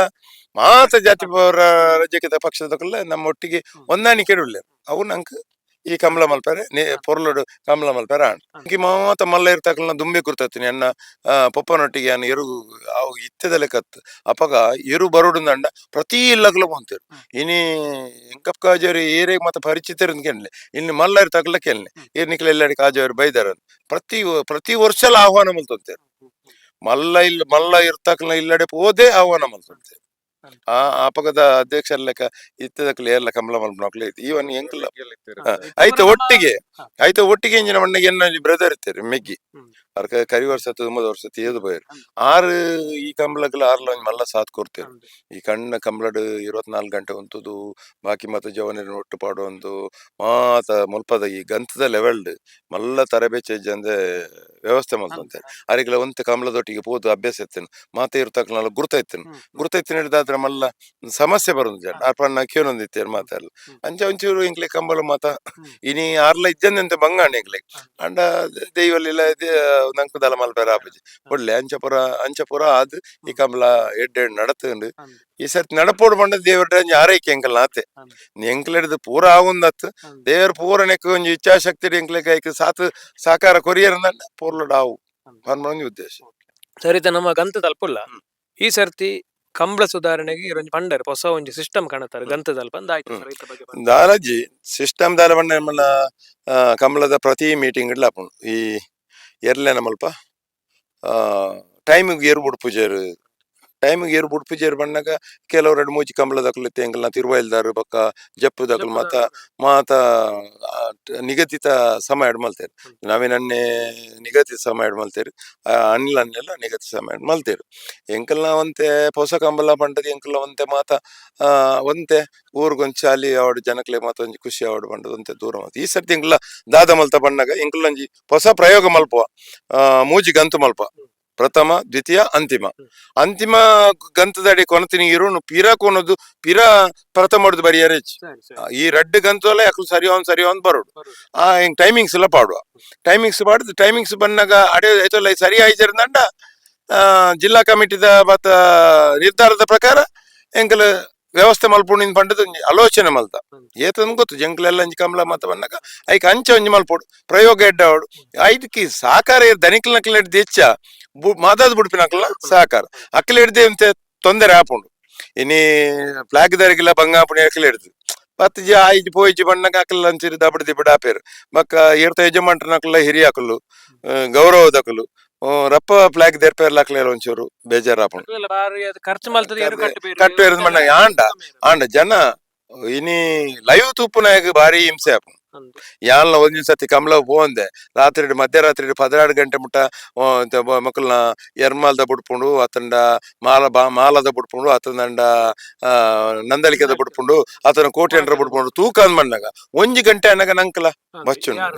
[SPEAKER 1] ಮಾತ ಜಾತಿ ರಾಜಕೀಯ ಪಕ್ಷದಕ್ಲ ನಮ್ಮ ಒಟ್ಟಿಗೆ ಹೊಂದಾಣಿಕೆ ಉಳ್ಳೆ. ಅವು ನಂಗೆ ಈ ಕಂಬಳ ಮಲ್ಪೆರೆ ಪೊರ್ಲುಡು ಕಂಬಳ ಮಲ್ಪೆರೆ ಆಂಡ್. ಇಂಕಿ ಮಾತ ಮಲ್ಲ ಇರ್ತಕಲ್ನ ದುಂಬೆ ಕುರ್ತತೀನಿ. ಎನ್ನ ಪೊಪ್ಪನೊಟ್ಟಿಗೆ ಅನ್ನ ಎರು ಅವು ಇತ್ತದ ಲೆಕ್ಕತ್ತು. ಅಪಗ ಎರು ಬರೋಡು ಅಂಡ ಪ್ರತಿ ಇಲ್ಲಗ್ಲ ಪೋಂತೇರು. ಇನಿ ಎಂಕಪ್ ಕಾಜೋರಿ ಏರಿಯಾಗ ಮತ್ತೆ ಪರಿಚಿತರು ಕೇಳಲೆ. ಇನ್ನು ಮಲ್ಲ ಇರ್ತಕಲ ಕೇಳಲೆ, ಏರ್ ನಿಕ್ಲೆ ಎಲ್ಲಡಿ ಕಾಜೋರು ಬೈದಾರ. ಪ್ರತಿ ಪ್ರತಿ ವರ್ಷಲ ಆಹ್ವಾನ ಮಲ್ತೊಂತೇರು. ಮಲ್ಲ ಇಲ್ಲ ಮಲ್ಲ ಇರ್ತಕಲ ಇಲ್ಲಡೆ ಪೋದೆ ಆಹ್ವಾನ ಮಲ್ತೊಂತೇರು. ಆ ಅಪಗದ ಅಧ್ಯಕ್ಷರ ಲೆಕ್ಕ ಇತ್ತದಕ್ಲೆ ಏರ್ಲ ಕಂಬಳ ಮಲ್ಪನಕ್ಲೆ ಈವನ್ ಎಂಕಲ್ಲ ಆಯ್ತು ಒಟ್ಟಿಗೆ. ಆಯ್ತು ಒಟ್ಟಿಗೆ ಇಂಜಿನ ಮಣ್ಣಿಗೆ ಎನ್ನ ಬ್ರದರ್ ಇರ್ತಾರೆ ಮೆಗ್ಗಿ. ಅರ್ಕ ಕರಿ ವರ್ಷ ತುಂಬದ ವರ್ಷ ತೀಯದು ಪೋಯೆರ್. ಆರು ಈ ಕಂಬಳಗ್ಲ ಆರ್ಲ ಒಂಜಿ ಮಲ್ಲ ಸಾಥ್ ಕೊಡ್ತೇವೆ. ಈ ಕಣ್ಣ ಕಂಬಳಡ್ 24 ಗಂಟೆ ಉಂತುದು, ಬಾಕಿ ಮಾತ ಜವನೆರ್ ಒಟ್ಟು ಪಾಡೊಂದು ಮಾತ ಮುಲ್ಪದ ಈ ಗಂತದ ಲೆವೆಲ್ಡ್ ಮಲ್ಲ ತರಬೇತಿ ಅಂದೆ ವ್ಯವಸ್ಥೆ ಮಲ್ತೊಂತೆ. ಅರಿಗ್ಲ ಒಂತೆ ಕಂಬಳದೊಟ್ಟಿಗೆ ಪೋದು ಅಭ್ಯಾಸ ಇತ್ತೇನೆ. ಮಾತ ಇರ್ತಕ್ಲಲ್ಲ ಗುರ್ತ ಇತ್ತೇನೆ. ಗುರ್ತ ಇತ್ತಿನ ಹಿಡ್ದಾದ್ರೆ ಮಲ್ಲ ಸಮಸ್ಯೆ ಬರುದು ಜನ ಅರ್ಪಣ್ಣ ಕೇಳೊಂದಿತ್ತೇರು ಮಾತೆಲ್ಲ. ಅಂಚ ಒಂಚೂರು ಇಂಕ್ಲೆ ಕಂಬಳ ಮಾತ ಇನಿ ಆರ್ಲ ಇಜ್ಜಂದಂತೆ ಬಂಗಾಣ ಎಂಕ್ಲೆ. ಅಂಡ ದೈವಲಿಲ್ಲ ನಂಕು ದಲ ಮಲ್ಪೆರ ಆಪುಜಿ ಒಳ್ಳೆ. ಅಂಚಪುರ ಅಂಚಪುರ ಆದ್ ಈ ಕಂಬಳ ಎಡ್ಡೆ ನಡತುಂಡು. ಈ ಸರ್ತಿ ನಡಪೋಡು ಪಂಡ ದೇವರ ಒಂಜಿ ಆರೈಕೆ ಎಂಕಲ್ ನಾತೆ. ಎಂಕ್ಲೆಡ್ದು ಪೂರ ಆವುಂದತ್ತು. ದೇವರ ಪೂರ ನೆಕ್ ಒಂಜಿ ಇಚ್ಛಾಶಕ್ತಿ ಎಂಕ್ಲೆ ಕೈಕ್ ಸಾತ್ ಸಾಕಾರ ಕೊರಿಯರ್ ಪೋರ್ಲುಡ್ ಆವು ಪನ್ಪುನ ಒಂಜಿ ಉದ್ದೇಶ.
[SPEAKER 3] ಸರಿತ ನಮ್ಮ ಗಂತ ತಲುಪುಲ್ಲ. ಈ ಸರ್ತಿ ಕಂಬಳ ಸುಧಾರಣೆಗೆ ಇರೊಂಜಿ ಪಂಡರ್ ಹೊಸ ಒಂಜಿ ಸಿಸ್ಟಮ್ ಕಾಣುತ್ತಾರೆ ಗಂತದಲ್ಪ ಅಂದ್ ಆಯ್ತು. ಸರ್, ಐತ ಬಗ್ಗೆ ಪನ್ಲೆ.
[SPEAKER 1] ದಾಲಜಿ ಸಿಸ್ಟಮ್ ದಾಲ ಪಂಡ ನಮ್ಮನ ಕಂಬಳದ ಪ್ರತಿ ಮೀಟಿಂಗ್ ಇಡ್ಲ ಆಪುಂಡು. ಈ ಎರ್ಲೆನ ಮಲ್ಪ ಟೈಮಿಗೆ ಏರು ಬುಡ್ಪುಜೆರ್. ಟೈಮಿಗೆ ಏರು ಬುಡ್ಪುಜೆರ್ ಬಣ್ಣಗ ಕೆಲವು ರಡ್ಡ್ ಮೂಜಿ ಕಂಬಳದಕುಲು ಇತ್ತೆ ಎಂಕಲ್ನ ತಿರುವೈಲ್ದಾರ್ ಬೊಕ್ಕ ಜಪ್ಪುದಕುಲು ಮಾತ ಮಾತ ನಿಗದಿತ ಸಮಯ ಮಲ್ತೆರ್. ನವೀನನ್ನೇ ನಿಗದಿತ ಸಮಯ ಮಲ್ತೆರ್, ಅನಿಲ್ ಅನ್ನೆಲ್ಲ ನಿಗದಿತ ಸಮಯ ಮಲ್ತೆರ್. ಎಂಕಲ್ನ ಒಂತೆ ಪೊಸ ಕಂಬಳ ಪಂಡದ್ ಎಂಕಲ್ನ ಒಂತೆ ಮಾತ ಒಂತೆ ಊರುಗೊಂಜಿ ಚಾಲಿ ಆವಡ್, ಜನಕ್ಲೆಗ್ ಮಾತ ಒಂಜಿ ಖುಷಿ ಆವಡ್ ಪಂಡದ್ ಒಂತೆ ದೂರ ಮಲ್ತ. ಈ ಸರ್ತಿ ಎಂಕಲ್ಲ ದಾದ ಮಲ್ತ ಪನ್ನಗ ಎಂಕಲ್ನ ಒಂಜಿ ಪೊಸ ಪ್ರಯೋಗ ಮಲ್ಪುವ. ಮೂಜಿ ಗಂತು ಮಲ್ಪ, ಪ್ರಥಮ, ದ್ವಿತೀಯ, ಅಂತಿಮ. ಅಂತಿಮ ಗಂತದಡಿ ಕೊನತಿನ ಇರುನು ಪಿರ ಕೊನದು ಪಿರ ಪ್ರಥಮ ಬರಿಯರೆ.
[SPEAKER 3] ಸರಿ ಸರಿ
[SPEAKER 1] ಈ ರಡ್ಡ್ ಗಂತೋಲ ಅಕ್ಲು ಸರಿ ಅವನ್ ಸರಿ ಅವನ್ ಬರೋಡು. ಆ ಹಿಂಗ್ ಟೈಮಿಂಗ್ಸ್ ಎಲ್ಲ ಪಾಡುವ. ಟೈಮಿಂಗ್ಸ್ ಪಾಡುದು, ಟೈಮಿಂಗ್ಸ್ ಬನ್ನಾಗ ಅಡೆ ಐತಲ್ಲ ಸರಿ ಆಯ್ಜರ್ದಂಡ ಜಿಲ್ಲಾ ಕಮಿಟಿದ ಮತ್ತ ನಿರ್ಧಾರದ ಪ್ರಕಾರ ಎಂಕಲ್ ವ್ಯವಸ್ಥೆ ಮಲ್ಪುಣಿನ ಪಂಡದ ಒಂಜಿ ಆಲೋಚನೆ ಮಲ್ತ. ಏತನ್ ಗೊತ್ತು ಜಂಕ್ಲೆಲ್ಲ ಒಂಜಿ ಕಮಲ ಮತ ಬನ್ನಗ ಐಕ್ ಅಂಚ ಒಂಜಿ ಮಲ್ಪೊಡು, ಪ್ರಯೋಗ ಎಡ್ಡಾವಡು. ಐದಕ್ಕೆ ಸಹಕಾರ ದನಿಕ್ಲ ನಕ್ಲ ಹಿಡ್ದು ಹೆಚ್ಚ ಮಾದಾದ್ ಬುಡ್ಪಿನಕ್ಲ ಸಹಕಾರ ಅಕ್ಲ ಹಿಡ್ದೆ ಇಂತೆ ತೊಂದರೆ ಆಪುಂಡು. ಇನಿ ಫ್ಲಾಗ್ ದರಿಗಿಲ್ಲ ಬಂಗಾಪುಣಿ ಅಕ್ಲ ಹಿಡ್ದು ಪತ್ತು ಜಿ ಆಯ್ಜಿ ಪೋಯ್ಜಿ ಬಣ್ಣಗ ಅಕ್ಲ ಅಂಚಿರಿ ದಬಡ್ ದಿಬಡ್ ಆಪೇರು. ಬೊಕ್ಕ ಏರ್ತ ಯಜಮಾನ್ರನಕ್ಲ ಹಿರಿಯಾಕುಲು, ಗೌರವದಕುಲು ರಪ್ಪ ಫ್ಲಾಗ್ ದೆರ್ಪೇರ್ಲ ಅಕ್ಲ ಒಂಚೂರು ಬೇಜಾರಾಪುಂಡು.
[SPEAKER 3] ಅಕ್ಲೆಲ್ಲ ಬಾರಿ ಅದು ಖರ್ಚು ಮಲ್ತದ ಏರು ಕಟ್ಟುಪೇರು.
[SPEAKER 1] ಕಟ್ಟುಪೇರು ಮಣ್ಣ ಆಂಡ ಆಂಡ ಜನ ಇನಿ ಲೈವ್ ತೂಪುನಾಗ ಭಾರಿ ಹಿಂಸೆ ಆಪುಂಡು. ಯಾನ್ಲ ಒಂಜಿನ ಸತಿ ಕಮಲ ಪೋಂದೆ ರಾತ್ರಿ ಮಧ್ಯರಾತ್ರಿ 12 ಗಂಟೆ ಮುಟ್ಟ ಮಕ್ಕಳನ್ನ ಎರ್ಮಾಲ್ದ ಬುಡ್ಪುಂಡು, ಅತಂಡ ಮಾಲ ಬಾ ಮಾಲದ ಬುಡ್ಪುಂಡು, ಅತಂಡ ನಂದಳಿಕೆದ ಬುಡ್ಪುಂಡು, ಆತನ ಕೋಟೆ ಎಂಡ್ರ ಬುಡ್ಪುಂಡು. ತೂಕ ಅಂದ್ ಮಣ್ಣಾಗ ಒಂಜಿ ಗಂಟೆ ಅನ್ನಾಗ ನಂಕಲ ಬಚ್ಚುಂಡು.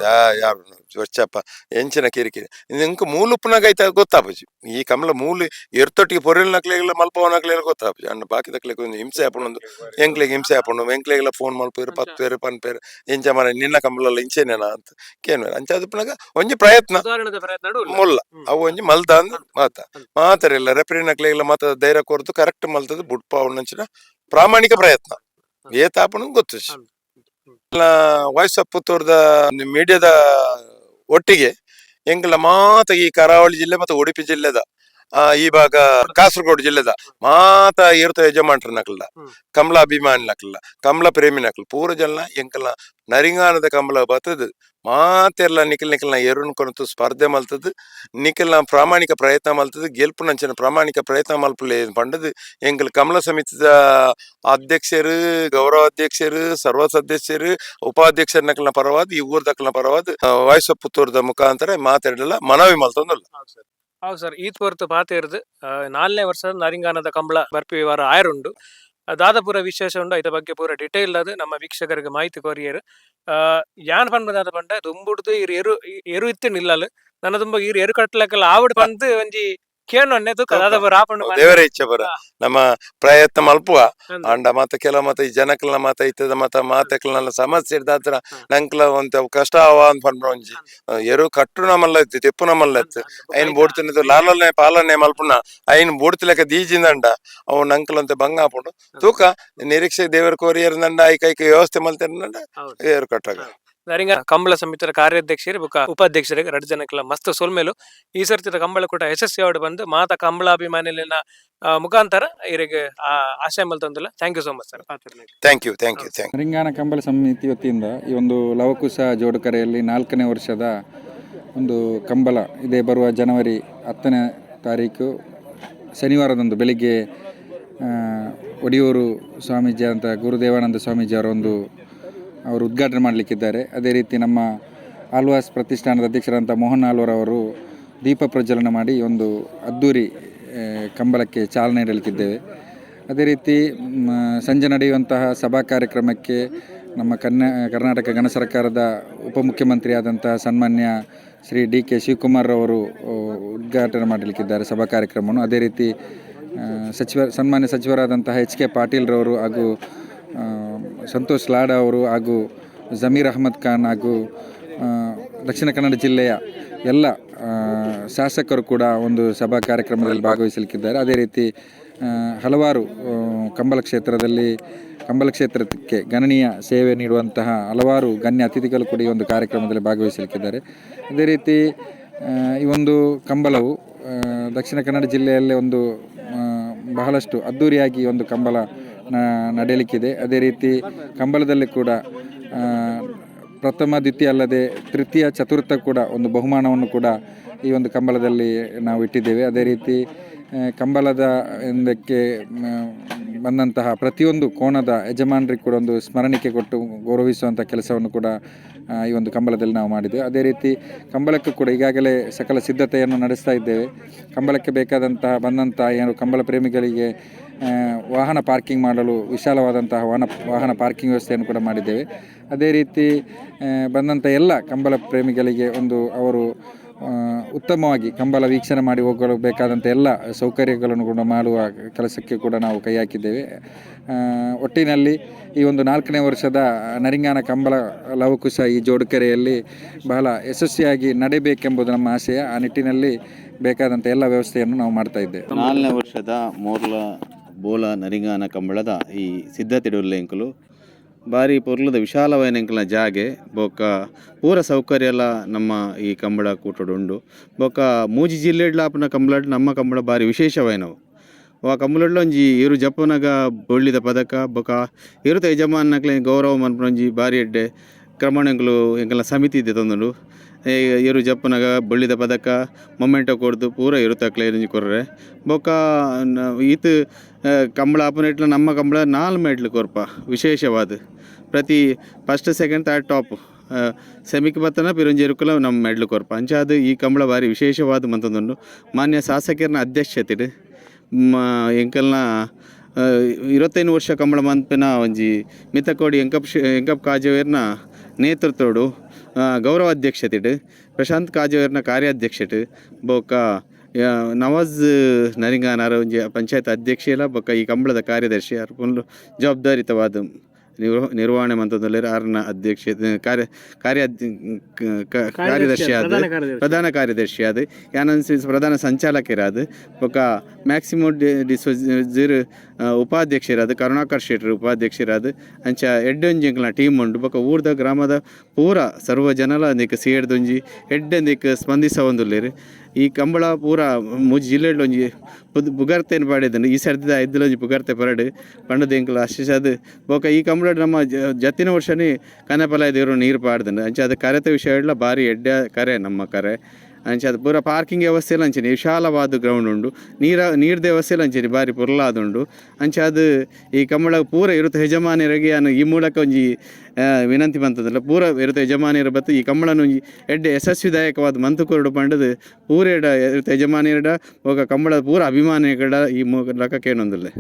[SPEAKER 1] ಯಾರು ಬಚ್ಚಪ್ಪ ಎಂಚಿನ ಕಿರಿಕಿರಿ ಇಂಕ ಮೂಲುಪ್ಪುನಾಗ ಐತ ಗೊತ್ತಾಪುಜಿ. ಈ ಕಮಲ ಮೂಲು ಎರ್ತೊಟ್ಟಿಗೆ ಪೊರೆಲ್ನಕ್ಲೆಗೆಲ್ಲ ಮಲ್ಪವನಕ್ಲೆಲ್ಲ ಗೊತ್ತಾಪುಜಿ. ಅಣ್ಣ ಬಾಕಿದಕ್ಲೆಗ್ ಒಂಜಿ ಹಿಂಸೆ ಆಪುಂಡು, ಎಂಕ್ಲೆಗ್ ಹಿಂಸೆ ಆಪುಂಡು. ಎಂಕ್ಲೆಗೆಲ್ಲ ಫೋನ್ ಮಲ್ಪೇರು, ಪತ್ಪೇರು, ಪನ್ಪೇರು, ಎಂಚ ಮರ ನಿನ್ನ ಕಮಲಲ್ಲ ಇಂಚೇನೇನಾ ಅಂತ ಕೇನ್ವೇರು. ಅಂಚ ಅದುಪ್ಪುನಾಗ ಒಂಜಿ ಪ್ರಯತ್ನ
[SPEAKER 3] ಸುಧಾರಣೆದ ಪ್ರಯತ್ನ ಉಲ್ಲ.
[SPEAKER 1] ಮುಲ್ಲ ಅವು ಒಂಜಿ ಮಲ್ದ ಅಂದ್ ಮಾತ ಮಾತರಿಲ್ಲ. ರೆಫರಿನಕ್ಲೆಗೆಲ್ಲ ಮಾತ ಧೈರ್ಯ ಕೊರ್ದು ಕರೆಕ್ಟ್ ಮಲ್ತದ ಬುಡ್ಪಾವುನಂಚಿನ ಪ್ರಾಮಾಣಿಕ ಪ್ರಯತ್ನ ಏತಾಪುಣ ಗೊತ್ತು. ವಾಯ್ಸ್ ಆಫ್ ಪುತ್ತೂರ್ದ ಮೀಡಿಯಾದ ಒಟ್ಟಿಗೆ ಎಂಕಲ ಮಾತ ಈ ಕರಾವಳಿ ಜಿಲ್ಲೆ ಮತ್ತು ಉಡುಪಿ ಜಿಲ್ಲೆದ ಈ ಭಾಗ ಕಾಸರಗೋಡು ಜಿಲ್ಲೆದ ಮಾತ ಇರ್ತ ಯಜಮಾನ್ರನಕ್ಲ, ಕಮಲ ಅಭಿಮಾನಿನಕ್ಲ, ಕಮಲ ಪ್ರೇಮಿನಕ್ಲ ಪೂರ ಜನ ಎಂಕಲ್ನ ನರಿಂಗಾನದ ಕಮಲ ಬತ್ತದು ಮಾತೆರ್ಲ ನಿಖಲ್ ನಿಖಲ್ನ ಎರುನ್ ಕೊನತು ಸ್ಪರ್ಧೆ ಮಲ್ತದು ನಿಖಲ್ನ ಪ್ರಾಮಾಣಿಕ ಪ್ರಯತ್ನ ಮಲ್ತದು ಗೆಲ್ಪುನಂಚಿನ ಪ್ರಾಮಾಣಿಕ ಪ್ರಯತ್ನ ಮಲ್ಪುಲೆ ಪಂಡದು ಎಂಕಲ್ ಕಮಲ ಸಮಿತಿದ ಅಧ್ಯಕ್ಷರು, ಗೌರವ ಅಧ್ಯಕ್ಷರು, ಸರ್ವ ಸದಸ್ಯರು, ಉಪಾಧ್ಯಕ್ಷರನಕ್ಲನ ಪರವಾದ, ಈ ಊರ್ದಕ್ಲನ ಪರವಾದ ವಾಯ್ಸ್ ಆಫ್ ಪುತ್ತೂರ್ದ ಮುಖಾಂತರ ಮಾತಾಡಲ್ಲ ಮನವಿ ಮಲ್ತೊಂದುಲ್ಲ.
[SPEAKER 3] ಹೌದು ಸರ್, ಈತ್ ಹೊರತು ಪಾತೇರ್ದು ನಾಲ್ನೇ ವರ್ಷದ ನರಿಂಗಾನದ ಕಂಬಳ ಬರ್ಪಿ ವಾರ ಆಯರುಂಡು. ದಾದ ಪೂರ ವಿಶೇಷ ಉಂಡು, ಐತ ಬಗ್ಗೆ ಪೂರ ಡಿಟೇಲ್ ಅದು ನಮ್ಮ ವೀಕ್ಷಕರಿಗೆ ಮಾಹಿತಿ ಕೊರಿಯರ್. ಯಾನ್ ಪನ್ಪದಾದ ಪಂಡ ದುಂಬುಡ್ದು ಇರ್ ಎರು ಎರು ಇತ್ತು ನಿಲ್ಲಲು ನನ್ನ ತುಂಬ ಇರ್ ಎರು ಕಟ್ಲಕ್ಕಲ್ಲ ಆವಡ್ ಪಂದ್ ಒಂಜಿ ಕೇನೊನ್ನೆ ತುಕ ದಾದ ಪೂರ ಆಪುಂಡು.
[SPEAKER 1] ದೇವರ ಇಚ್ಛೆ ಬರ ನಮ್ಮ ಪ್ರಯತ್ನ ಮಲ್ಪುವ. ಆಂಡ ಮಾತ ಕೆಲ ಮಾತ ಈ ಜನಕ್ಲನ ಮಾತ ಇತ್ತದ ಮಾತ ಮಾತಕ್ಲನ ಸಮಸ್ಯೆ ಇದ್ದಾತ್ರ ನಂಕ್ಲ ಒಂತ ಕಷ್ಟ ಅವ ಅಂತ ಪನ್ಪುನ ಒಂಜಿ ಎರು ಕಟ್ಟುನ ಮಲ್ಲ ಇತ್ತು, ತೆಪ್ಪುನ ಮಲ್ಲ ಇತ್ತು. ಐನ್ ಬೋಡ್ತಿನದು ಲಾಲನೆ ಪಾಲನೆ ಮಲ್ಪುನ ಐನ್ ಬೋಡ್ತಿಲೆಕ್ಕ ದೀಜಿಂದಂಡ ಅವು ನಂಕ್ಲಂತೆ ಬಂಗ ಆಪುಂಡು. ತೂಕ ನಿರೀಕ್ಷೆ ದೇವರ ಕೋರಿಯರ್ ನಂಡ ಐಕ ಐಕ ವ್ಯವಸ್ಥೆ ಮಲ್ತೇರಂಡ ಏರು ಕಟ್ಟಾಗ.
[SPEAKER 3] ನರಿಂಗ ಕಂಬಳ ಸಮಿತಿಯ ಕಾರ್ಯಾಧ್ಯಕ್ಷರು ಬೊಕ್ಕ ಉಪಾಧ್ಯಕ್ಷರಿಗೆ ರಡ್ಡ್ ಜನಕ್ಲ ಮಸ್ತ್ ಸೊಲ್ಮೆಲು. ಈ ಸರ್ತಿದ ಕಂಬಳ ಕೂಟ ಯಶಸ್ವಿ ಆವಡ್ ಬಂದು ಮಾತ ಕಂಬಳಾಭಿಮಾನಿಲೆನ ಮುಖಾಂತರ ಇರೆಗ್ ಆಶಯ ಮಲ್ತೊಂದುಲ್ಲ. Thank you so much sir.
[SPEAKER 1] Thank you, thank you, thank.
[SPEAKER 4] Naringana Kambala ಸಮಿತಿ ವತಿಯಿಂದ ಈ ಒಂದು ಲವಕುಶ ಜೋಡುಕರೆಯಲ್ಲಿ 4ನೇ ವರ್ಷದ ಒಂದು ಕಂಬಳ ಇದೇ ಬರುವ ಜನವರಿ 10ನೇ ತಾರೀಕು ಶನಿವಾರದಂದು ಬೆಳಿಗ್ಗೆ ಒಡಿಯೂರು ಸ್ವಾಮೀಜಿ ಅಂತ ಗುರುದೇವಾನಂದ ಸ್ವಾಮೀಜಿ ಅವರ ಒಂದು ಅವರು ಉದ್ಘಾಟನೆ ಮಾಡಲಿಕ್ಕಿದ್ದಾರೆ. ಅದೇ ರೀತಿ ನಮ್ಮ ಆಳ್ವಾಸ್ ಪ್ರತಿಷ್ಠಾನದ ಅಧ್ಯಕ್ಷರಾದಂಥ ಮೋಹನ್ ಆಳ್ವರವರು ದೀಪ ಪ್ರಜ್ವಲನ ಮಾಡಿ ಒಂದು ಅದ್ಧೂರಿ ಕಂಬಳಕ್ಕೆ ಚಾಲನೆ ನೀಡಲಿಕ್ಕಿದ್ದೇವೆ. ಅದೇ ರೀತಿ ಸಂಜೆ ನಡೆಯುವಂತಹ ಸಭಾ ಕಾರ್ಯಕ್ರಮಕ್ಕೆ ನಮ್ಮ ಕರ್ನಾಟಕ ಗಣ ಸರ್ಕಾರದ ಉಪಮುಖ್ಯಮಂತ್ರಿಯಾದಂತಹ ಸನ್ಮಾನ್ಯ ಶ್ರೀ ಡಿ.ಕೆ. ಶಿವಕುಮಾರ್ ಅವರು ಉದ್ಘಾಟನೆ ಮಾಡಲಿಕ್ಕಿದ್ದಾರೆ ಸಭಾ ಕಾರ್ಯಕ್ರಮವನ್ನು. ಅದೇ ರೀತಿ ಸನ್ಮಾನ್ಯ ಸಚಿವರಾದಂತಹ ಎಚ್.ಕೆ. ಪಾಟೀಲ್ರವರು ಹಾಗೂ ಸಂತೋಷ್ ಲಾಡ್ ಅವರು ಹಾಗೂ ಜಮೀರ್ ಅಹ್ಮದ್ ಖಾನ್ ಹಾಗೂ ದಕ್ಷಿಣ ಕನ್ನಡ ಜಿಲ್ಲೆಯ ಎಲ್ಲ ಶಾಸಕರು ಕೂಡ ಒಂದು ಸಭಾ ಕಾರ್ಯಕ್ರಮದಲ್ಲಿ ಭಾಗವಹಿಸಲಿಕ್ಕಿದ್ದಾರೆ. ಅದೇ ರೀತಿ ಹಲವಾರು ಕಂಬಳ ಕ್ಷೇತ್ರದಲ್ಲಿ ಕಂಬಳ ಕ್ಷೇತ್ರಕ್ಕೆ ಗಣನೀಯ ಸೇವೆ ನೀಡುವಂತಹ ಹಲವಾರು ಗಣ್ಯ ಅತಿಥಿಗಳು ಕೂಡ ಈ ಒಂದು ಕಾರ್ಯಕ್ರಮದಲ್ಲಿ ಭಾಗವಹಿಸಲಿಕ್ಕಿದ್ದಾರೆ. ಅದೇ ರೀತಿ ಈ ಒಂದು ಕಂಬಳವು ದಕ್ಷಿಣ ಕನ್ನಡ ಜಿಲ್ಲೆಯಲ್ಲೇ ಒಂದು ಬಹಳಷ್ಟು ಅದ್ಧೂರಿಯಾಗಿ ಈ ಒಂದು ಕಂಬಳ ನಡೆಯಲಿಕ್ಕಿದೆ. ಅದೇ ರೀತಿ ಕಂಬಳದಲ್ಲಿ ಕೂಡ ಪ್ರಥಮ, ದ್ವಿತೀಯ ಅಲ್ಲದೆ ತೃತೀಯ, ಚತುರ್ಥ ಕೂಡ ಒಂದು ಬಹುಮಾನವನ್ನು ಕೂಡ ಈ ಒಂದು ಕಂಬಳದಲ್ಲಿ ನಾವು ಇಟ್ಟಿದ್ದೇವೆ. ಅದೇ ರೀತಿ ಕಂಬಳದ ಇದಕ್ಕೆ ಬಂದಂತಹ ಪ್ರತಿಯೊಂದು ಕೋಣದ ಯಜಮಾನರಿಗೆ ಕೂಡ ಒಂದು ಸ್ಮರಣಿಕೆ ಕೊಟ್ಟು ಗೌರವಿಸುವಂಥ ಕೆಲಸವನ್ನು ಕೂಡ ಈ ಒಂದು ಕಂಬಳದಲ್ಲಿ ನಾವು ಮಾಡಿದ್ದೇವೆ. ಅದೇ ರೀತಿ ಕಂಬಳಕ್ಕೂ ಕೂಡ ಈಗಾಗಲೇ ಸಕಲ ಸಿದ್ಧತೆಯನ್ನು ನಡೆಸ್ತಾ ಇದ್ದೇವೆ. ಕಂಬಳಕ್ಕೆ ಬೇಕಾದಂತಹ ಬಂದಂತಹ ಏನು ಕಂಬಳ ಪ್ರೇಮಿಗಳಿಗೆ ವಾಹನ ಪಾರ್ಕಿಂಗ್ ಮಾಡಲು ವಿಶಾಲವಾದಂತಹ ವಾಹನ ವಾಹನ ಪಾರ್ಕಿಂಗ್ ವ್ಯವಸ್ಥೆಯನ್ನು ಕೂಡ ಮಾಡಿದ್ದೇವೆ. ಅದೇ ರೀತಿ ಬಂದಂಥ ಎಲ್ಲ ಕಂಬಳ ಪ್ರೇಮಿಗಳಿಗೆ ಒಂದು ಅವರು ಉತ್ತಮವಾಗಿ ಕಂಬಳ ವೀಕ್ಷಣೆ ಮಾಡಿ ಹೋಗಲು ಬೇಕಾದಂಥ ಎಲ್ಲ ಸೌಕರ್ಯಗಳನ್ನು ಕೂಡ ಮಾಡುವ ಕೆಲಸಕ್ಕೆ ಕೂಡ ನಾವು ಕೈ ಹಾಕಿದ್ದೇವೆ. ಒಟ್ಟಿನಲ್ಲಿ ಈ ಒಂದು 4ನೇ ವರ್ಷದ ನರಿಂಗಾನ ಕಂಬಳ ಲವಕುಶ ಈ ಜೋಡುಕೆರೆಯಲ್ಲಿ ಬಹಳ ಯಶಸ್ವಿಯಾಗಿ ನಡೆಯಬೇಕೆಂಬುದು ನಮ್ಮ ಆಶಯ. ಆ ನಿಟ್ಟಿನಲ್ಲಿ ಬೇಕಾದಂಥ ಎಲ್ಲ ವ್ಯವಸ್ಥೆಯನ್ನು ನಾವು ಮಾಡ್ತಾ ಇದ್ದೇವೆ.
[SPEAKER 5] 4ನೇ ವರ್ಷದ ಮೋರ್ಲ ಬೋಲ ನರಿಂಗಾನ ಕಂಬಳದ ಈ ಸಿದ್ಧತೆ ಎಂಕುಲು ಬಾರಿ ಪೊರ್ಲುದ ವಿಶಾಲವಾಯಿನ ಎಂಕಲ್ನ ಜಾಗೆ ಬೊಕ್ಕ ಪೂರ ಸೌಕರ್ಯ ಎಲ್ಲ ನಮ್ಮ ಈ ಕಂಬಳ ಕೂಟಡ್ ಉಂಡು. ಬೊಕ್ಕ ಮೂಜಿ ಜಿಲ್ಲೆಡ್ಲ ಆಪುನ ಕಂಬಳಡ್ ನಮ್ಮ ಕಂಬಳ ಬಾರಿ ವಿಶೇಷವಾಯಿನವು. ವಾ ಕಂಬಳಡ್ಲ ಒಂಜಿ ಇರು ಜಪ್ಪುನಗ ಬೊಳ್ಳಿದ ಪದಕ ಬೊಕ್ಕ ಇರುತ ಯಜಮಾನಕ್ಲೆ ಗೌರವ ಮನ್ಪುನ ಒಂಜಿ ಬಾರಿ ಎಡ್ಡೆ ಕ್ರಮಣ ಎಂಕುಲು ಎಂಕಲ್ನ ಸಮಿತಿ ದೆತೊಂದುಂಡು. ಇರು ಜಪ್ಪುನಗ ಬೊಳ್ಳಿದ ಪದಕ, ಮೊಮೆಂಟೋ ಕೊರ್ದು ಪೂರ ಇರುತಕ್ಲೆ ಒಂಜಿ ಕೊರ್ರೆ. ಬೊಕ್ಕ ಈತ್ ಕಂಬಳ ಆಪುನೆಟ್ಲ ನಮ್ಮ ಕಂಬಳ 4 ಮೆಡ್ಲ್ ಕೊರ್ಪ ವಿಶೇಷವಾದ. ಪ್ರತಿ ಫಸ್ಟ್, ಸೆಕೆಂಡ್, ಥರ್ಡ್, ಟಾಪ್ ಸೆಮಿಕ್ ಬತ್ತನ ಪಿರೊಂಜಿ ಎರುಕುಲ ನಮ್ಮ ಮೆಡ್ಲ್ ಕೊರ್ಪ. ಅಂಚಾದ್ ಈ ಕಂಬಳ ಬಾರಿ ವಿಶೇಷವಾದ ಮಂತೊಂದುಂಡು. ಮಾನ್ಯ ಶಾಸಕೆರ್ನ ಅಧ್ಯಕ್ಷತೆಡ್ ಎಂಕಲ್ನ 25 ವರ್ಷ ಕಂಬಳ ಮನ್ಪಿನ ಒಂಜಿ ಮಿತ್ತಕೋಡಿ ಎಂಕಪ್ ಎಂಕಪ್ ಕಾಜವೇರ್ನ ನೇತೃತ್ವಡು, ಗೌರವ ಅಧ್ಯಕ್ಷತೆಡ್, ಪ್ರಶಾಂತ್ ಕಾಜವೇರ್ನ ಕಾರ್ಯಾಧ್ಯಕ್ಷತೆ, ಬೊಕ್ಕ ನವಾಜ್ ನರಿಂಗಾನಾರ್ ಒಂಜಿ ಪಂಚಾಯತ್ ಅಧ್ಯಕ್ಷೆಲ ಬೊಕ್ಕ ಈ ಕಂಬಳದ ಕಾರ್ಯದರ್ಶಿ ಆರ್ ಫುಲ್ ಜವಾಬ್ದಾರಿತವಾದ ನಿರ್ವಹಣೆ ಮಂತೊಂದುಲ್ಲೆರ್. ಆರ್ನ ಅಧ್ಯಕ್ಷ ಕಾರ್ಯ ಕಾರ್ಯ ಕಾರ್ಯದರ್ಶಿ ಆದ್
[SPEAKER 3] ಪ್ರಧಾನ ಕಾರ್ಯದರ್ಶಿ.
[SPEAKER 5] ಪ್ರಧಾನ ಕಾರ್ಯದರ್ಶಿ ಆದ್, ಯಾನನ್ ಪ್ರಧಾನ ಸಂಚಾಲಕರಾದ್, ಬೊಕ್ಕ ಮ್ಯಾಕ್ಸಿಮೋ ಡಿಸೋಜರ್ ಉಪಾಧ್ಯಕ್ಷರಾದ್, ಕರುಣಾಕರ್ ಶೆಟ್ರು ಉಪಾಧ್ಯಕ್ಷರಾದ್, ಅಂಚ ಎಡ್ಡೆ ಒಂಜಿ ಎಂಕಲ್ನ ಟೀಮ್ ಉಂಡು. ಬೊಕ್ಕ ಊರ್ದ ಗ್ರಾಮದ ಪೂರ ಸರ್ವ ಜನಲ ಅಂದಿಕ್ ಸೇರ್ದೊಂಜಿ ಎಡ್ಡೆ ಅಂದಿಕ್ ಸ್ಪಂದಿಸವೊಂದುಲ್ಲೆರ್. ಈ ಕಂಬಳ ಪೂರ ಮೂಜಿ ಜಿಲ್ಲೆಡ್ ಒಂಜಿ ಪುಗರ್ತೆನ್ ಪಡೆದುಂಡು. ಈ ಸರ್ತಿದ ಐದ್ಲ ಒಂಜಿ ಪುಗರ್ತೆ ಪರಡು ಪಂಡದು ಎಂಕುಲು ಅಶಿಷಾದ್. ಬೊಕ್ಕ ಈ ಕಂಬಳಡ್ ನಮ್ಮ ಜತ್ತಿನ ವರ್ಷನೇ ಕನಪಲ ದೇವರು ನೀರು ಪಾಡ್ದುಂಡು. ಅಂಚ ಅದು ಕರೆತ ವಿಷಯ ಬಾರಿ ಎಡ್ಡೆ ಕರೆ ನಮ್ಮ ಕರೆ. ಅಂಚ ಅದು ಪೂರ ಪಾರ್ಕಿಂಗ್ ವ್ಯವಸ್ಥೆ ಎಲ್ಲ ಅಂಚನೆ ವಿಶಾಲವಾದ ಗ್ರೌಂಡ್ ಉಂಡು. ನೀರ್ದ ವ್ಯವಸ್ಥೆ ಎಲ್ಲ ಅಂಚನೆ ಬಾರಿ ಪೊರ್ಲಾದುಂಡು. ಅಂಚ ಅದು ಈ ಕಂಬಳ ಪೂರ ಇರುತ್ತೆ ಯಜಮಾನರಿಗೆ ಯಾನ್ ಈ ಮೂಲಕ ಒಂಜಿ ವಿನಂತಿ ಮಂತದಲ್ಲ, ಪೂರ ಇರುತ್ತೆ ಯಜಮಾನಿಯರ ಬತ್ತು ಈ ಕಂಬಳನ ಒಂಜಿ ಎಡ್ಡೆ ಯಶಸ್ವಿದಾಯಕವಾದ ಮಂತು ಕೊರಡು ಪಂಡದು ಪೂರ ಎಡ ಇರುತ್ತೆ ಯಜಮಾನಿಯರ ಬೊಕ್ಕ ಕಂಬಳ ಪೂರ ಅಭಿಮಾನಿಗಳ ಈ ಮೂಲಕ ಕೇನೊಂದುಲ್ಲೆ.